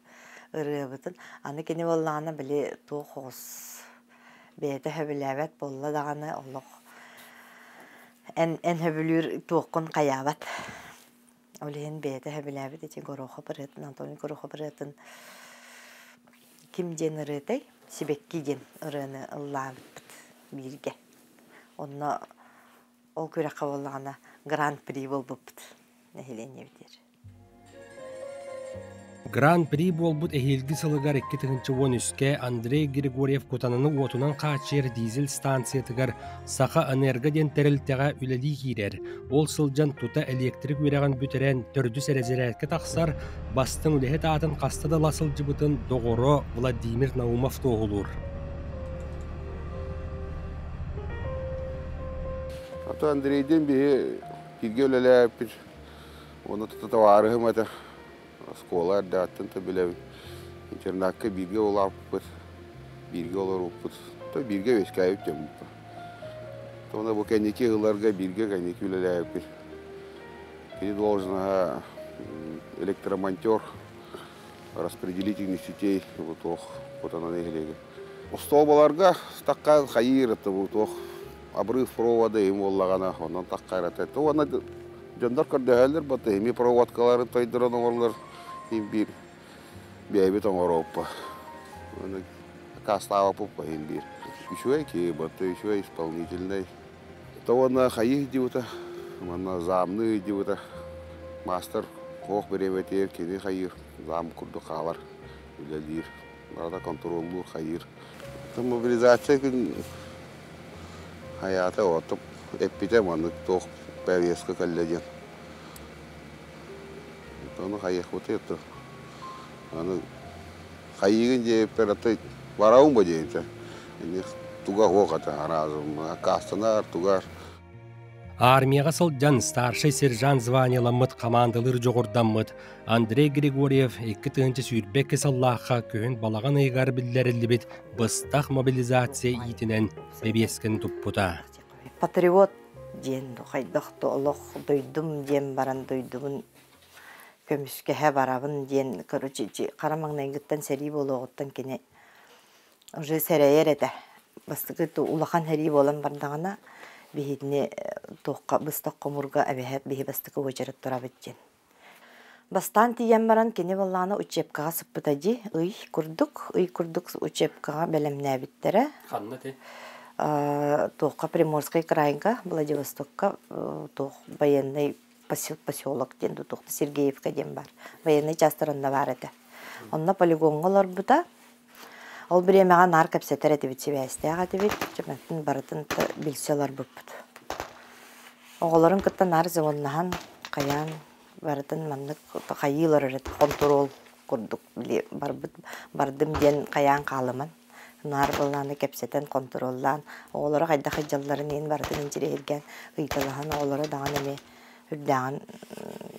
ырыабытын. Аны кини буоллаҕына били туох оҕус бэйэтэ сөбүлээбэт буолла даҕаны олох эн эн сөбүлүүр туоххун хайаабат. Ол иһин бэйэтэ сөбүлээбит ити Горохов ырыатын, Антоний Горохов ырыатын ким диэн ырыатай? Сибэкки диэн ырыаны ыллаабыппыт бииргэ. Онно Ол күрэххэ буоллаҕына гран-при буолбуппут нэһилиэнньэбитигэр. Гран-при буолбут эһиилги сылыгар 2013-кэ Андрей Григорьев Кутананы уотунан хааччыйар дизель станциятыгар Саха Энерго диэн тэрилтэҕэ үлэлии киирэр. Ол сылдьан тута электрик үөрэҕин бүтэрэн төрдүс эрэзэрээккэ тахсар, бастыҥ үлэһит аатын хаста да ыла сылдьыбытын доҕоро Владимир Наумов туоһулуур. Ата Андрейдин биһи бииргэ үлэлээбиппит. Уонна тута табаарыһым этэ. Оскуола эрдэҕиттэн да билэбин. Интернакка бииргэ улааппыт, бииргэ олорбуппут. То бииргэ үөскээбит дьоммут. Уонна бу кэнники ыларга бииргэ кэнники үлэлээбиппит. Кини должноһа электромонтер, распределительных сетей туох хотонон нэһилиэгэ. Остуолбаларга такка хайыыр это туох обрыв провода им буоллаҕына онон такка эрэ уонна дьоннор көрдөһөллөр бата эми проводкаларын тойдорон оҥорлор им биир бэйэбит оҥоруоппа акаастаабаппыт иһин биир үчүгэй киһи бата үчүгэй исполнительный то уонна хайыы дьыбыта манна замны дьыбыта маастар хоох бириэмэтигэр кини хайыыр зам курдук хаалар үлэлиир барыта контроллуур хайыыр мобилизация күн хайаата отуп эппитэ маннык туох повестка кэллэ диэн ону хайыахпытый то аны хайыыгын диэбиппэр аты барабын ба диэбитэ туга суох этэ араазым аккаастанар тугар Армияҕа сылдьан старшай сержант званиеламмыт хамаандалыыр дьоҕурдаммыт Андрей Григорьев 2022 сыллаахха күһүн балаҕан ыйыгар биллэриллибит быстах мобилизация иитинэн бэбиэскэни туппута. Патриот диэн хайдах да олох дойдум диэн баран дойдубун көмүскэһэ барабын диэн короче хара маҥнайгыттан сэрии буолуоҕуттан кини уже сэрэйэр этэ. Бастакы улахан сэрии буолан бардаҕына биһигини туохха быстах хомурга эбэһээт биһи бастакы уочарат турабыт диэн. Бастаан тиийэн баран кини буоллаҕына учебкаҕа сыппыта дии ый курдук ый курдук учебкаҕа бэлэмнээбиттэрэ. Ханна ти? Туохха Приморскай крайга Владивостокка туох военный поселок диэн туох Сергеевка диэн бар. Военный частар онно баар этэ. Онно полигоҥҥа олорбута. Ол бириэмэҕэ наар кэпсэтэр этибит, сибээстээх этибит, чөмөттүн барытын билсэ олорбуппут. Оҕолорун кытта наар звоннаһан, хайаан барытын маннык хайыы олорор этэ, хонтуруол курдук били барбыт бардым диэн хайаан хаалыман. Наар былааны кэпсэтэн, хонтуруоллаан, оҕолоро хайдах сылдьалларын иһин барытын интириэһиргээн ыйыталаһан, оҕолоро даҕаны эмиэ үрдээҕин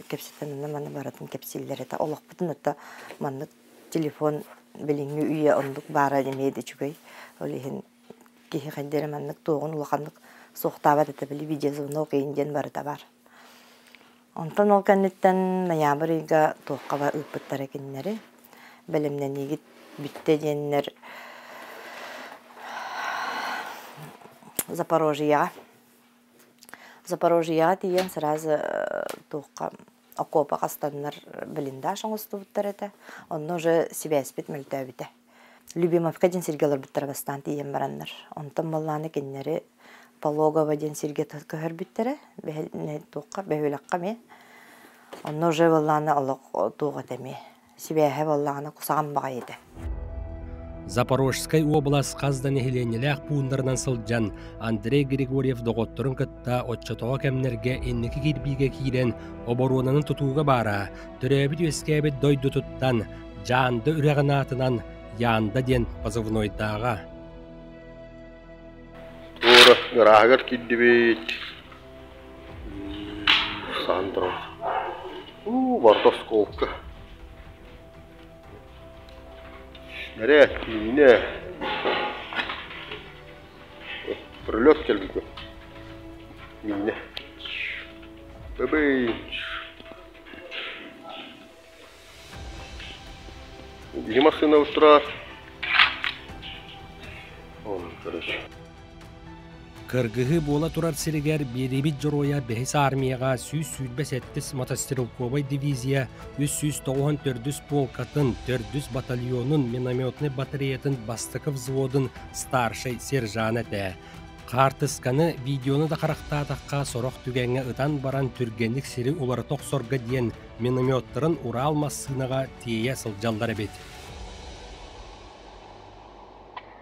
кэпсэтэн онно-маны барытын кэпсииллэр этэ. Олохпутун ото маннык телефон билиҥҥи үйэ оннук баара эмиэ да үчүгэй. Ол иһин киһи хайда эрэ маннык туоҕун улаханнык суохтаабат этэ били видеозвонок иһин диэн барыта баар. Онтон ол кэнниттэн ноябрь ыйга туохха ыыппыттара кинилэри бэлэмнэниигит бүттэ диэннэр Запорожьеҕа Запорожьеҕа тиийэн сразу туохха окуопа хастаннар блиндаж оҥостубуттар этэ. Онно уже сибээспит мөлтөөбүтэ. Любимовка диэн сиргэ олорбуттара бастаан тиийэн бараннар. Онтон буоллаҕына кинилэри Пологово диэн сиргэ көһөрбүттэрэ. Туохха бөһүөлэккэ эмиэ. Онно уже буоллаҕына олох туох этэ эмиэ сибээһэ буоллаҕына кусаҕан баҕайы этэ. Запорожскай уобалас хас да нэһилиэнньэлээх пууннарынан сылдьан Андрей Григорьев доҕотторун кытта оччотооҕу кэмнэргэ инники кирбиигэ киирэн оборуонаны тутууга баара, төрөөбүт-үөскээбит дойдутуттан Дьаанда үрэҕин аатынан Янда диэн позывнойдааҕа. Туора ырааһыгар киирдибит. Сандро. Уу, барда оскуолка. Нэрээт, киинэ. Прилет кэлбит. Миинэ. Бэбэй. Биһи массыына устурар. Он, короче. Кыргыһыы буола турар сиригэр биэриибит дьоруойа бэһис армияҕа 127 мотострелковай дивизия 394 полкатын төрдүс батальонун минометнай батареятын бастакы взводун старшай сержана этэ. Хаартысканы, видеону да харахтаатахха сорох түгэҥҥэ ытан баран түргэнник сири уларыта охсорго диэн минометтарын Урал массыынаҕа тиэйэ сылдьаллар эбит.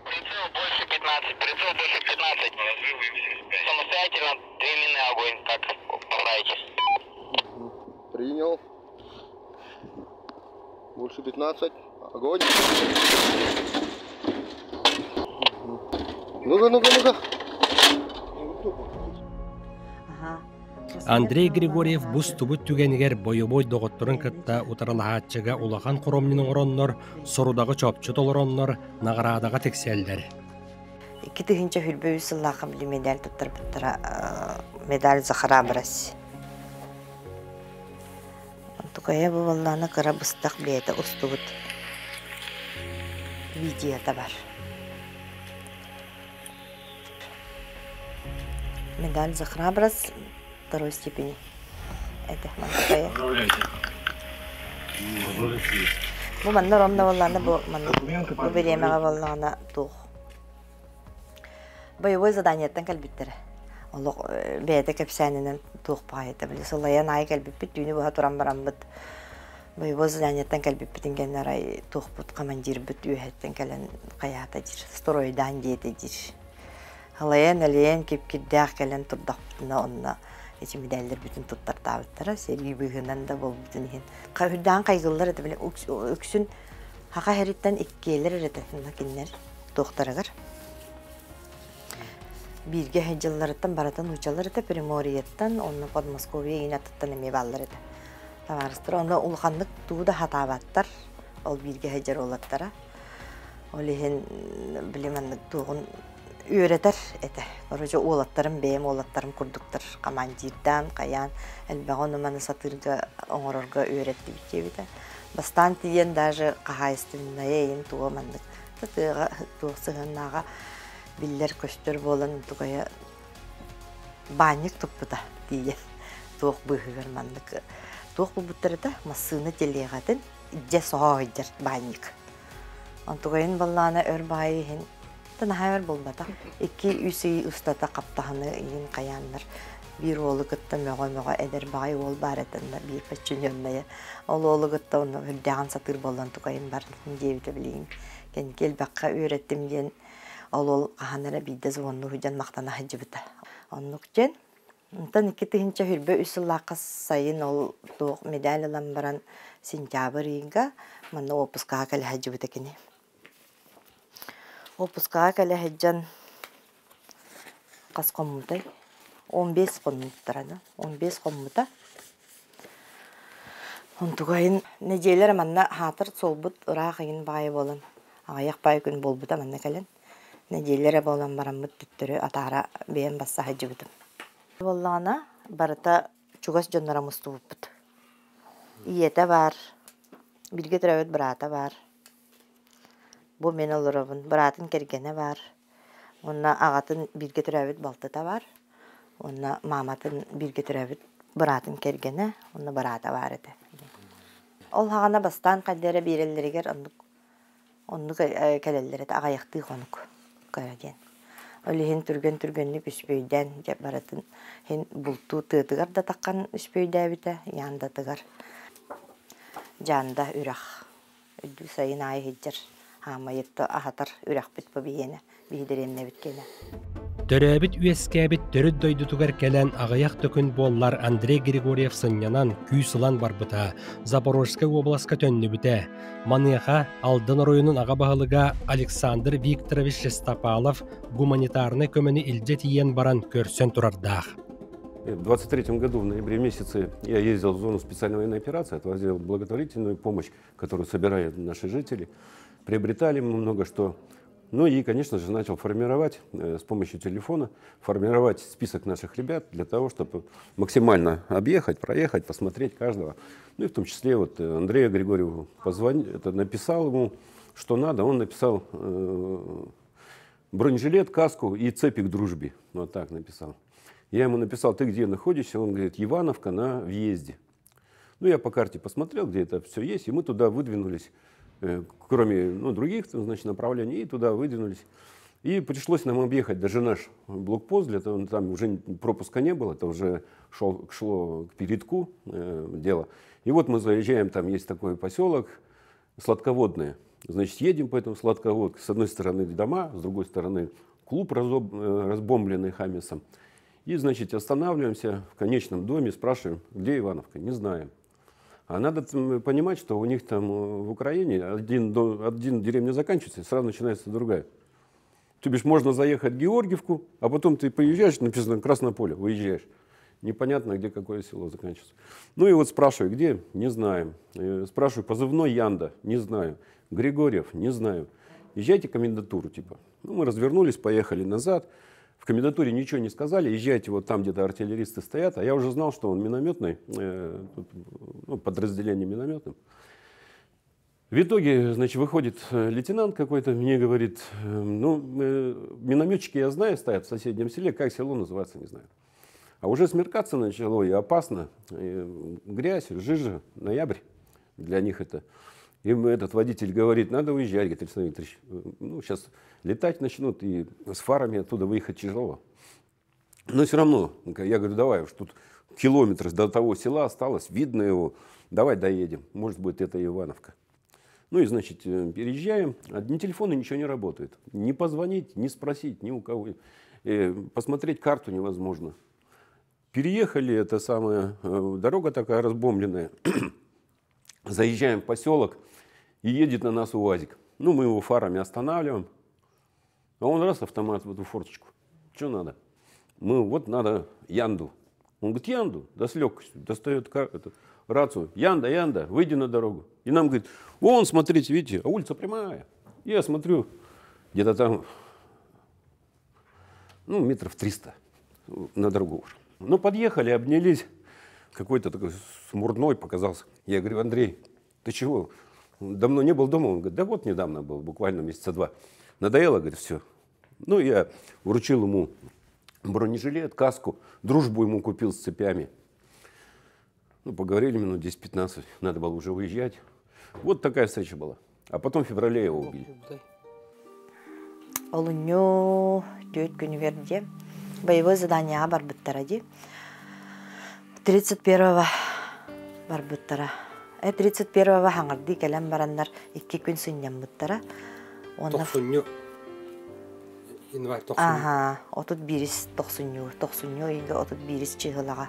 Прицел больше 15, прицел больше 15. Самостоятельно две мины огонь, как поправитесь. Принял. Больше 15. Огонь. Ну-ка, ну-ка, ну-ка. Андрей Григорьев бустубут түгэнигэр бойобуой доҕотторун кытта утарылаһааччыга улахан хоромньуну оҥороннор, сорудаҕы чопчу толороннор наҕараадаҕа тиксэллэр. 2023 сыллаахха били медаль туттарбыттара медаль за храбрость. Онтукайа бу буоллаҕына кыра быстах бэйэтэ устубут видеота бар. Медаль за храбрость второй степени. Это мантыкайа. Бу манна ромна буоллаҕына бу манна бу бириэмэҕэ буоллаҕына туох Боевой заданиеттан кэлбиттэрэ. Олох бэйэтэ кэпсээнинэн туох баҕайыта били сылайан аайы кэлбиппит түүнү быһа туран бараммыт боевой заданиеттан кэлбиппитин кэннэ арай туохпут командирбыт үөһэттэн кэлэн хайаата диир стройдаан диэтэ диир. Халайан элэйэн кип-кирдээх кэлэн турдахпытына онно ити мэдээллэрбитин туттартаабыттара сэрии быыһынан да буолбутун иһин үрдээн хайгыллар этэ били үксүн хаха иһэриттэн иккиэлэр эрэ кинилэр туохтарыгар бииргэ сылдьалларыттан барытын нууччалар этэ Приморьеттан онно Подмосковье иин аттыттан эмиэ бааллар этэ табаарыстар онно улаханнык тугу да хатаабаттар ол бииргэ сылдьар уолаттара ол иһин били маннык туоҕун үөрэтэр этэ короче уолаттарым бэйэм уолаттарым курдуктар командирдаан хайаан элбэҕи ону маны сатыырга оҥорорго үөрэттибит диэбитэ бастаан тиийэн даже хаһаайыстыбаннайа иһин туга маннык тыаҕа туох сыһыаннааҕа биллэр-көстөр буолан тугайа баанньык туппута тиийэн туох быыһыгар маннык туох булбуттар этэ массыына телегатын дьэ соһоойдьар баанньык онтугайын баллаана өр баайы иһин наһаа өр булбатах 2-3 ый устата хаптаһыны иһин хайааннар биир уолу кытта мөҕө-мөҕө эдэр баҕай уол баар этэннэ биир подчиненная ол уолу кытта онно үрдээҕин сатыыр буолан тукайым бардын диэбитэ билигин кэнники элбэххэ үөрэттим диэн ол уол хаһан эрэ биирдэ звоннуу сылдьан махтана сылдьыбыта оннук диэн онтон 2023 сыллаахха сайын ол туох медаль ылан баран сентябрь ыйга манна уоппускаҕа кэлэ сылдьыбыта кини Уоппускаҕа кэлэ сылдьан хас хоммутай? 15 хоннуктара да, 15 хоммута. Онтугайын нэдиэлэ эрэ манна аһаатар суолбут ыраах ыйын баайы буолан, аҕыйах баайы күн буолбута манна кэлэн. Нэдиэлэ эрэ буолан бараммыт төттөрү атаара бэйэм басса сылдьыбытым. Буоллаҕына барыта чугас дьонноро мустубуппут. Ийэтэ баар, бииргэ төрөөбүт быраата баар. Бу мин олоробун, быраатын кэргэнэ баар уонна аҕатын бииргэ төрөөбүт балтыта баар уонна мааматын бииргэ төрөөбүт быраатын кэргэнэ уонна быраата баар этэ. Ол саҕана бастаан хайда эрэ биэрэллэригэр оннук оннук кэлэллэр этэ аҕыйахтыы хонук көрө диэн. Ол иһин түргэн-түргэнник үспүйдээн дьэ барытын иһин бултуу тыатыгар да таххан үспүйдээбитэ, Яндатыгар Дьаанда үрэх Үрдүк сайын аайы сылдьар хаамайытта аһатар үрэхпит бу биһиэнэ, биһи дэриэбинэбит киэнэ. Төрөөбүт-үөскээбит төрүт дойдутугар кэлэн аҕыйах да күн буоллар Андрей Григорьев сынньанан, күүс ылан барбыта, Запорожскай уобаласка төннүбүтэ. Маныаха Алдан оройуонун аҕа баһылыга Александр Викторович Шестопалов гуманитарнай көмөнү илдьэ тиийэн баран көрсөн турардаах. В 23 году, в ноябре месяце, я ездил в зону специальной военной операции, отвозил благотворительную помощь, которую собирают наши жители. Приобретали мы много что. Ну и, конечно же, начал формировать с помощью телефона, формировать список наших ребят для того, чтобы максимально объехать, проехать, посмотреть каждого. Ну и в том числе вот Андрею Григорьеву позвонил, это написал ему, что надо. Он написал бронежилет, каску и цепи к дружбе. Вот так написал. Я ему написал, ты где находишься? Он говорит, Ивановка на въезде. Ну, я по карте посмотрел, где это все есть, и мы туда выдвинулись, кроме ну, других значит, направлений, и туда выдвинулись. И пришлось нам объехать даже наш блокпост, для того, там уже пропуска не было, это уже шел, шло к передку дело. И вот мы заезжаем, там есть такой поселок Сладководное. Значит, едем по этому Сладководке. С одной стороны дома, с другой стороны клуб разбомбленный Хамисом. И, значит, останавливаемся в конечном доме, спрашиваем, где Ивановка, не знаем. А надо понимать, что у них там в Украине один деревня заканчивается, и сразу начинается другая. То бишь можно заехать в Георгиевку, а потом ты поезжаешь, написано Красное поле, выезжаешь. Непонятно, где какое село заканчивается. Ну и вот спрашиваю, где? Не знаем. Спрашиваю, позывной Янда? Не знаю. Григорьев? Не знаю. Езжайте в комендатуру, типа. Ну, мы развернулись, поехали назад. В комендатуре ничего не сказали, езжайте, вот там где-то артиллеристы стоят. А я уже знал, что он минометный, ну, подразделение минометным. В итоге, значит, выходит лейтенант какой-то, мне говорит, ну, минометчики, я знаю, стоят в соседнем селе, как село называется, не знаю. А уже смеркаться начало, и опасно, и грязь, жижа, ноябрь для них это. И этот водитель говорит, надо уезжать, говорит, Александр Викторович, ну, сейчас летать начнут, и с фарами оттуда выехать тяжело. Но все равно, я говорю, давай уж тут километр до того села осталось, видно его, давай доедем, может быть, это Ивановка. Ну и, значит, переезжаем, а ни телефоны, ничего не работает. Ни позвонить, ни спросить, ни у кого. Посмотреть карту невозможно. Переехали, это самая дорога такая разбомбленная. Заезжаем в поселок, и едет на нас УАЗик. Ну, мы его фарами останавливаем. А он раз автомат в эту форточку. Что надо? Мы вот надо Янду. Он говорит, Янду? Да с легкостью. Достает эту рацию. Янда, Янда, выйди на дорогу. И нам говорит, вон, смотрите, видите, а улица прямая. Я смотрю, где-то там, ну, метров 300 на дорогу уже. Ну, подъехали, обнялись. Какой-то такой смурной показался. Я говорю, Андрей, ты чего? Давно не был дома? Он говорит, да вот недавно был, буквально месяца два. Надоело, говорит, все. Ну, я вручил ему бронежилет, каску, дружбу ему купил с цепями. Ну, поговорили минут 10-15, надо было уже уезжать. Вот такая встреча была. А потом в феврале его убили. Олунньу түөрт күнүгэр дии боевой заданиеҕа барбыттара дии. 31-го барбыттара. 31-го хаҥардыы кэлэн бараннар икки күн сынньаммыттара. Онно Тохсунньу. Январь тохсунньу. Аха, 31 тохсунньу, тохсунньу ыйга 31 чыһылаҕа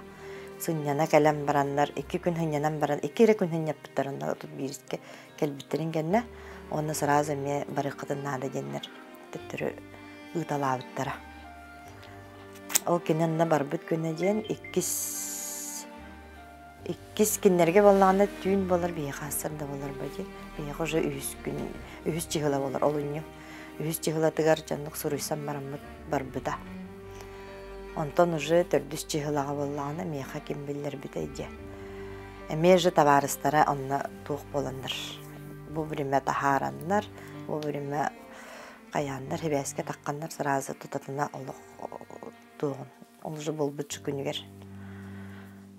сынньана кэлэн бараннар, икки күн сынньанан баран, икки эрэ күн сынньаппыттар онно 31-ке кэлбиттэрин кэннэ, онно сразу эмиэ барыаххытын наада диэннэр төттөрү ыыталаабыттара. Ол кини онно барбыт күнэ диэн иккис иккис кинилэргэ буоллаҕына түүн буолар биһиэхэ ассар да буолар ба дии. Биһиэхэ уже үһүс күн үһүс чыһыла буолар олунньу. Үһүс чыһылатыгар дьоннук суруйсан бараммыт барбыта. Онтон уже төрдүс чыһылаҕа буоллаҕына миэхэ ким биллэрбитэй диэ. Эмиэ же табаарыстара онно туох буоланнар бу биримэ таһаараннар, бу биримэ хайааннар хибээскэ тахханнар сразу тутатына олох туоҕун ол уже буолбут күнүгэр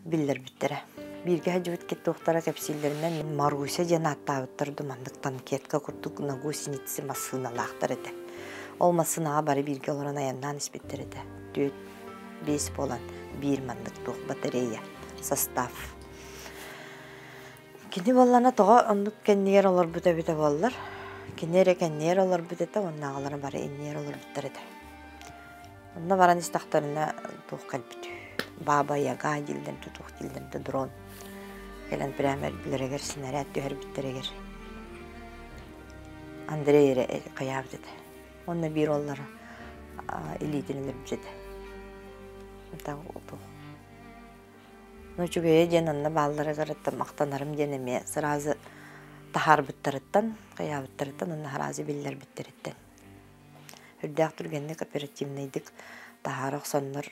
биллэрбиттэрэ. Бииргэ сылдьыбыт туохтара кэпсииллэринэн Маруся диэн ааттаабыттар ду маннык танкетка курдук на гусеницы массыыналаахтар этэ. Ол массыынаҕа бары бииргэ олорон айаннаан испиттэр этэ. Түөрт биэс буолан биир маннык туох батарея состав. Кини буоллана тоҕо оннук кэннигэр олорбут эбитэ буоллар. Кини эрэ кэннигэр олорбут этэ, уоннааҕылара бары иннигэр олорбуттар этэ. Онно баран истэхтэринэ туох кэлбит Баба Яга дииллэр да туох дииллэр да дрон кэлэн прямо эрбилэригэр снаряд түһэрбиттэригэр Андрей эрэ хайаабыт этэ. Онно биир уоллара илиитин өлөрбүт этэ. Ну үчүгэйэ диэн онно баалларыгар махтанарым диэн эмиэ сразу таһаарбыттарыттан, хайаабыттарыттан уонна сразу биллэрбиттэриттэн. Үрдээх түргэнник оперативнайдык таһаара охсоннор,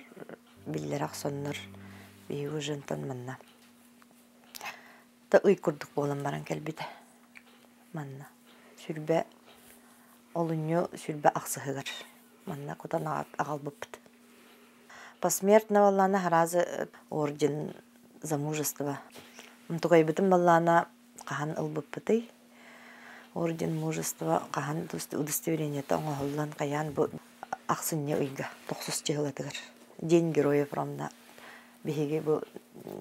биллэрэ охсоннор биһиги уже онтон манна да ый курдук буолан баран кэлбитэ. Манна сүрбэ олунньу сүрбэ ахсыһыгар манна кутан аҕалбыппыт. Посмертно буоллаҕына сразу орден за мужество. Онтукайбытын буоллаҕына хаһан ылбыппытый? Орден мужества хаһан удостоверениета оҥоһуллан хайаан бу ахсынньы ыйга тохсус чыһылатыгар День героев ромна биһиги бу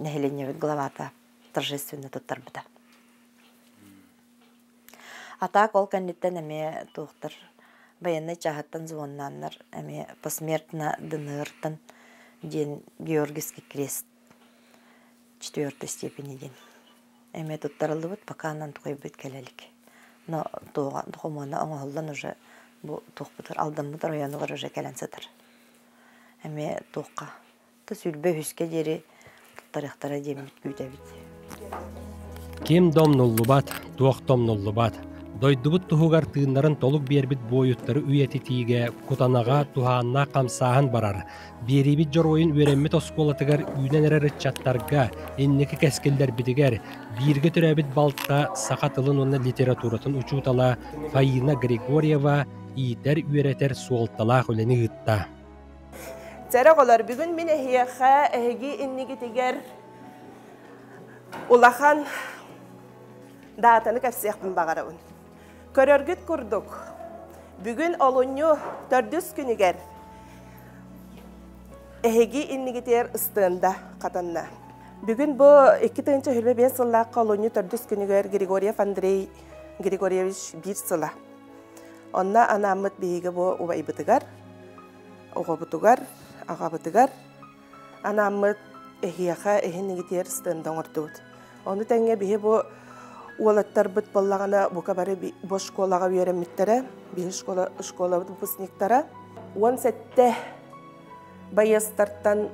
нэһилиэнньэбит главата торжественно туттарбыта. А так ол кэнниттэн эмиэ туохтар военнай чааһыттан звоннааннар эмиэ посмертно ДНР-тан диэн Георгиевский крест четвертой степени диэн эмиэ туттарыллыбыт пока онон тухайбыт кэлэ илик. Но туоҕа докумуона оҥоһуллан уже бу туохпутугар Алдаммыт оройуонугар уже кэлэн сытар. Эмиэ туохха Та 23-үскэ диэри туттарыахтара диэммит күүтэбит. Ким да умнуллубат, туох да умнуллубат. Дойдубут туһугар тыыннарын толук биэрбит буойуттары үйэтитиигэ Кутанаҕа туһааннаах хамсааһын барар. Биэриибит дьоруойун үөрэммит оскуолатыгар үүнэн эрэр ыччаттарга, инники кэскиллэрбитигэр, бииргэ төрөөбүт балта саха тылын уонна литературатын учуутала Фаина Григорьева иитэр-үөрэтэр суолталаах үлэни ыытта. Чэрэ оҕолор, бүгүн мин эһиэхэ эһиги иннигитигэр улахан даатаны кэпсиэхпин баҕарабын. Көрөргүт курдук, бүгүн олунньу төрдүс күнүгэр эһиги иннигитигэр ыстыанда хатанна. Бүгүн бу 2025 сыллаахха олунньу төрдүс күнүгэр Григорьев Андрей Григорьевич биир сыла. Онно анааммыт биһиги бу убайбытыгар, оҕобутугар, аҕабытыгар анааммыт эһиэхэ эһинигитиэр стенда оҥордубут. Ону тэҥҥэ биһи бу уолаттарбыт буоллаҕына бука бары бу школаҕа үөрэммиттэрэ, биһи школа, школабыт выпускниктара. 17 байыастартан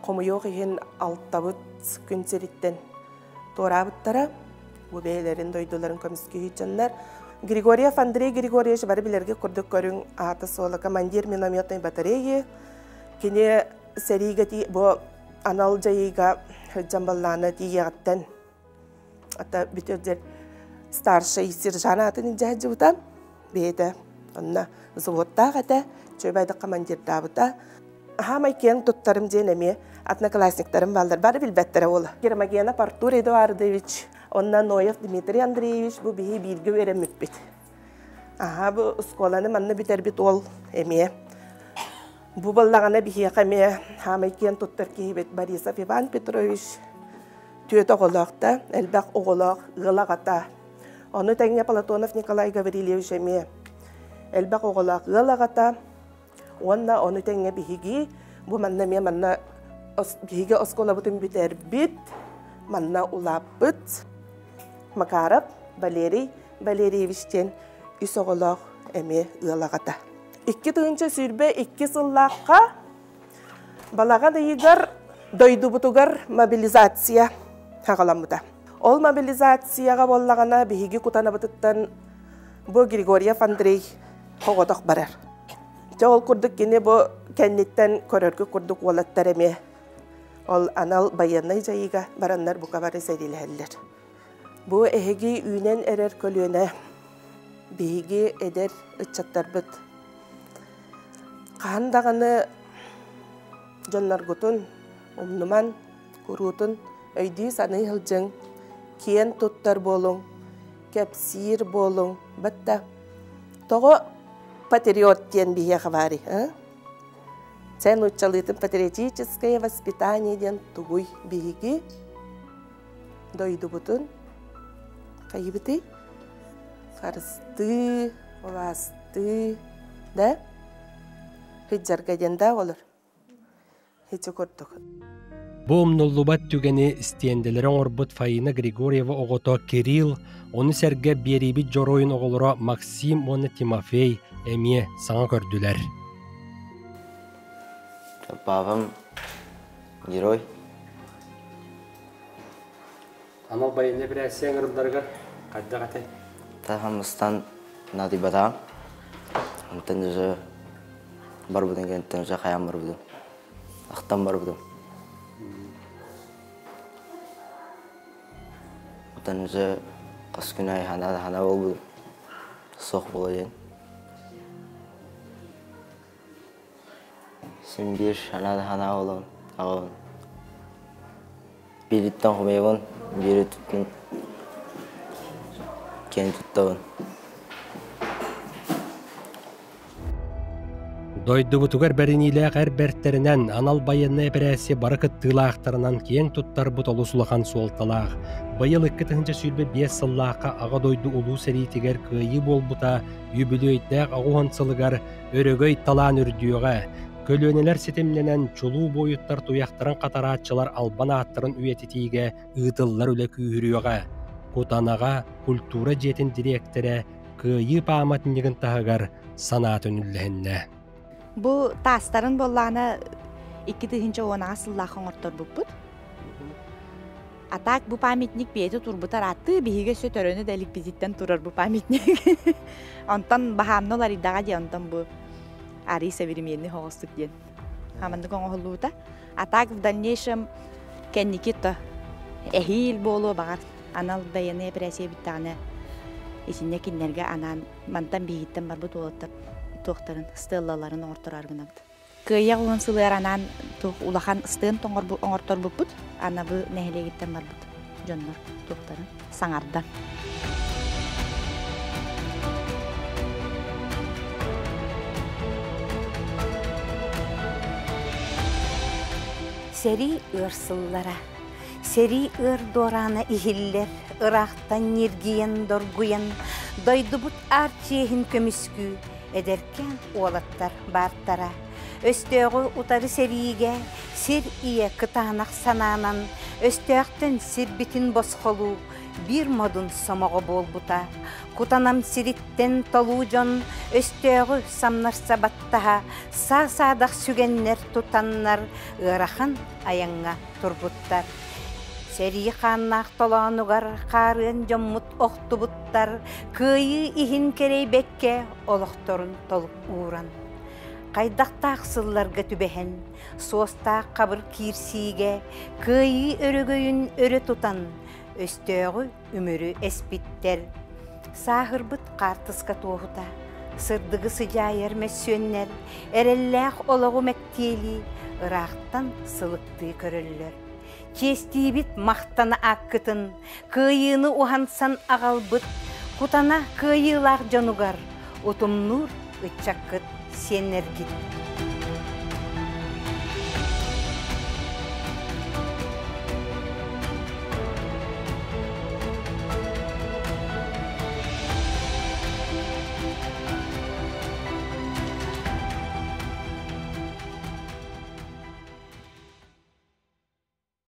хомойуох иһин алтабыт күн сириттэн туораабыттара. Бу бэйэлэрин дойдуларын көмүскүү дьоннор. Григорьев Андрей Григорьевич бары билэргэ курдук көрүҥ аата-суола командир минометной батареи. Кини сэриигэ бу анал дьайыыга сылдьан баллаана тиийиэҕиттэн ата бүтүрдэр старшай сержант аатын илдьэ сылдьыбыта. Бэйэтэ онно взводтаах этэ, чөбөйдө командирдаабыта. Хаамай киэн туттарым диэн эмиэ одноклассниктарым бааллар, бары билбэттэрэ уола. Гермогенов Артур Эдуардович, онно Ноев Дмитрий Андреевич бу биһи бииргэ үөрэммиппит. Аха бу оскуоланы манна бүтэрбит уол эмиэ. Бу баллаҕана биһиэхэ эмиэ хаамай киэн туттар киһибит Борисов Иван Петрович түөт оҕолоох да, элбэх оҕолоох ыал аҕата. Ону тэҥҥэ Платонов Николай Гаврильевич эмиэ элбэх оҕолоох ыал аҕата. Уонна ону тэҥҥэ биһиги бу манна эмиэ манна биһиги оскуолабытын бүтэрбит, манна улааппыт Макаров Валерий Валерьевич диэн үс оҕолоох эмиэ ыал аҕата. 2022 сыллаахха балаҕан ыйыгар дойдубутугар мобилизация хаҕаламмыта. Ол мобилизацияҕа буоллаҕына биһиги Кутанабытыттан бу Григорьев Андрей оҕотох барар. Дьэ ол курдук кини бу кэнниттэн көрөргө курдук уолаттар эмиэ ол анал байыаннай дьайыыга бараннар бука бары сэриилэһэллэр. Бу эһиги үүнэн эрэр көлүөнэ биһиги эдэр ыччаттарбыт хаһан даҕаны дьонноргутун умнуман, куруутун өйдүү-саныы сылдьыҥ, киэн туттар буолуҥ, кэпсиир буолуҥ, батта Тоҕо патриот диэн биһиэхэ баарый? Сэ нууччалыытын патриотическое воспитание диэн тугуй биһиги дойдубутун хайыбытый? Харыстыы, улаастыы, да? Хыдьарга диэн да олор. Ити курдук. Бу умнуллубат түгэни истиэндэлэри оҥорбут Фаина Григорьева оҕото Кирилл, ону сэргэ биэриибит дьоруойун оҕолоро Максим уонна Тимофей эмиэ саҥа көрдүлэр. Папам герой. Анал байыаннай эпэрээссийэ ыҥырылларыгар хайдах этэй? Таһамыстан наадыйбатаҕым. Онтон уже барбытын кэнниттэн уже хайаан барбытым. Ахтан барбытым. Онтон уже хас күн аайы хана хана буолбутум. Суох буола диэн. Син биир хана хана буолабын. Аҕабын. Биириттэн хомуйабын, биири туттун киэн туттабын. Дойдубутугар бэриниилээх эр бэртэринэн анал байыаннай эпэрээссийэ бары кыттыылаахтарынан киэҥ туттарбыт олус улахан суолталаах. Быйыл 2025 сыллаахха Аҕа дойду Улуу сэриитигэр кыайыы буолбута үбүлүөйдээх 80 сылыгар өрөгөй талаан үрдүөҕэ, Көлүөнэлэр ситимнэнэн чулуу буойуттар туйахтарын хатарааччылар албан ааттарын үйэтитиигэ ыытыллар үлэ күүһүрүөҕэ. Кутанаҕа культура дьиэтин дириэктэрэ Кыайыы пааматынньыгын таһыгар санаатын үллэһиннэ. Бу таастарын буоллаҕына 2018 сыллаах оҥорторбуппут. А так бу памятник бэйэтэ турбутар аттыы биһиги өссө төрөнө да иликпититтэн турар бу памятник. Онтон баһаамна уларыйдаҕа дии, онтон бу арый современный хоҕостук диэн. Хаманнык оҥоһуллубута. А так в дальнейшем кэнники то эһиил буолуо баҕар анал байыаннай эпэрээссийэ бүттэҕинэ итиннэ кинилэргэ анаан мантан биһигиттэн барбыт уолаттар туохтарын стеллаларын оҥортороору гынабыт. Кыайыах уон сылыгар анаан туох улахан стенд оҥорторбуппут анабы нэһилиэгиттэн барбыт дьоннор туохтарын саҥардан. Сэрии ыар сыллара. Сэрии ыар дуораана иһиллэр, ыраахтан ньиргийэн, доргуйан, дойдубут аар чиэһин көмүскүү эдэркээн уолаттар баартара. Өстөөҕү утары сэриигэ сир ийэ кытаанах санаанан өстөөхтөн сирбитин босхолуу биир модун сомоҕо буолбута. Кутанам сириттэн толуу дьон өстөөҕү самнарса баттаһа саа-саадах сүгэннэр тутаннар ыарахан айаҥҥа турбуттар. Сэрии хааннаах толоонугар хаарыан дьоммут охтубуттар, кыайыы иһин кэрэйбэккэ олохторун толук ууран. Хайдахтаах сылларга түбэһэн, суостаах хабыр киирсиигэ кыайыы өрөгөйүн өрө тутан, өстөөҕү үмүрү эспиттэр. Сааһырбыт хаартыска туоһута, сырдыгы сыдьаайар мөссүөннэр, эрэллээх олоҕу мэктиэлии, ыраахтан сылыктыы көрөллөр. Чиэстиибит махтана ааккытын, кыайыыны уһансан аҕалбыт кутана кыайыылаах дьонугар утумнуур ыччаккыт сиэннэргит.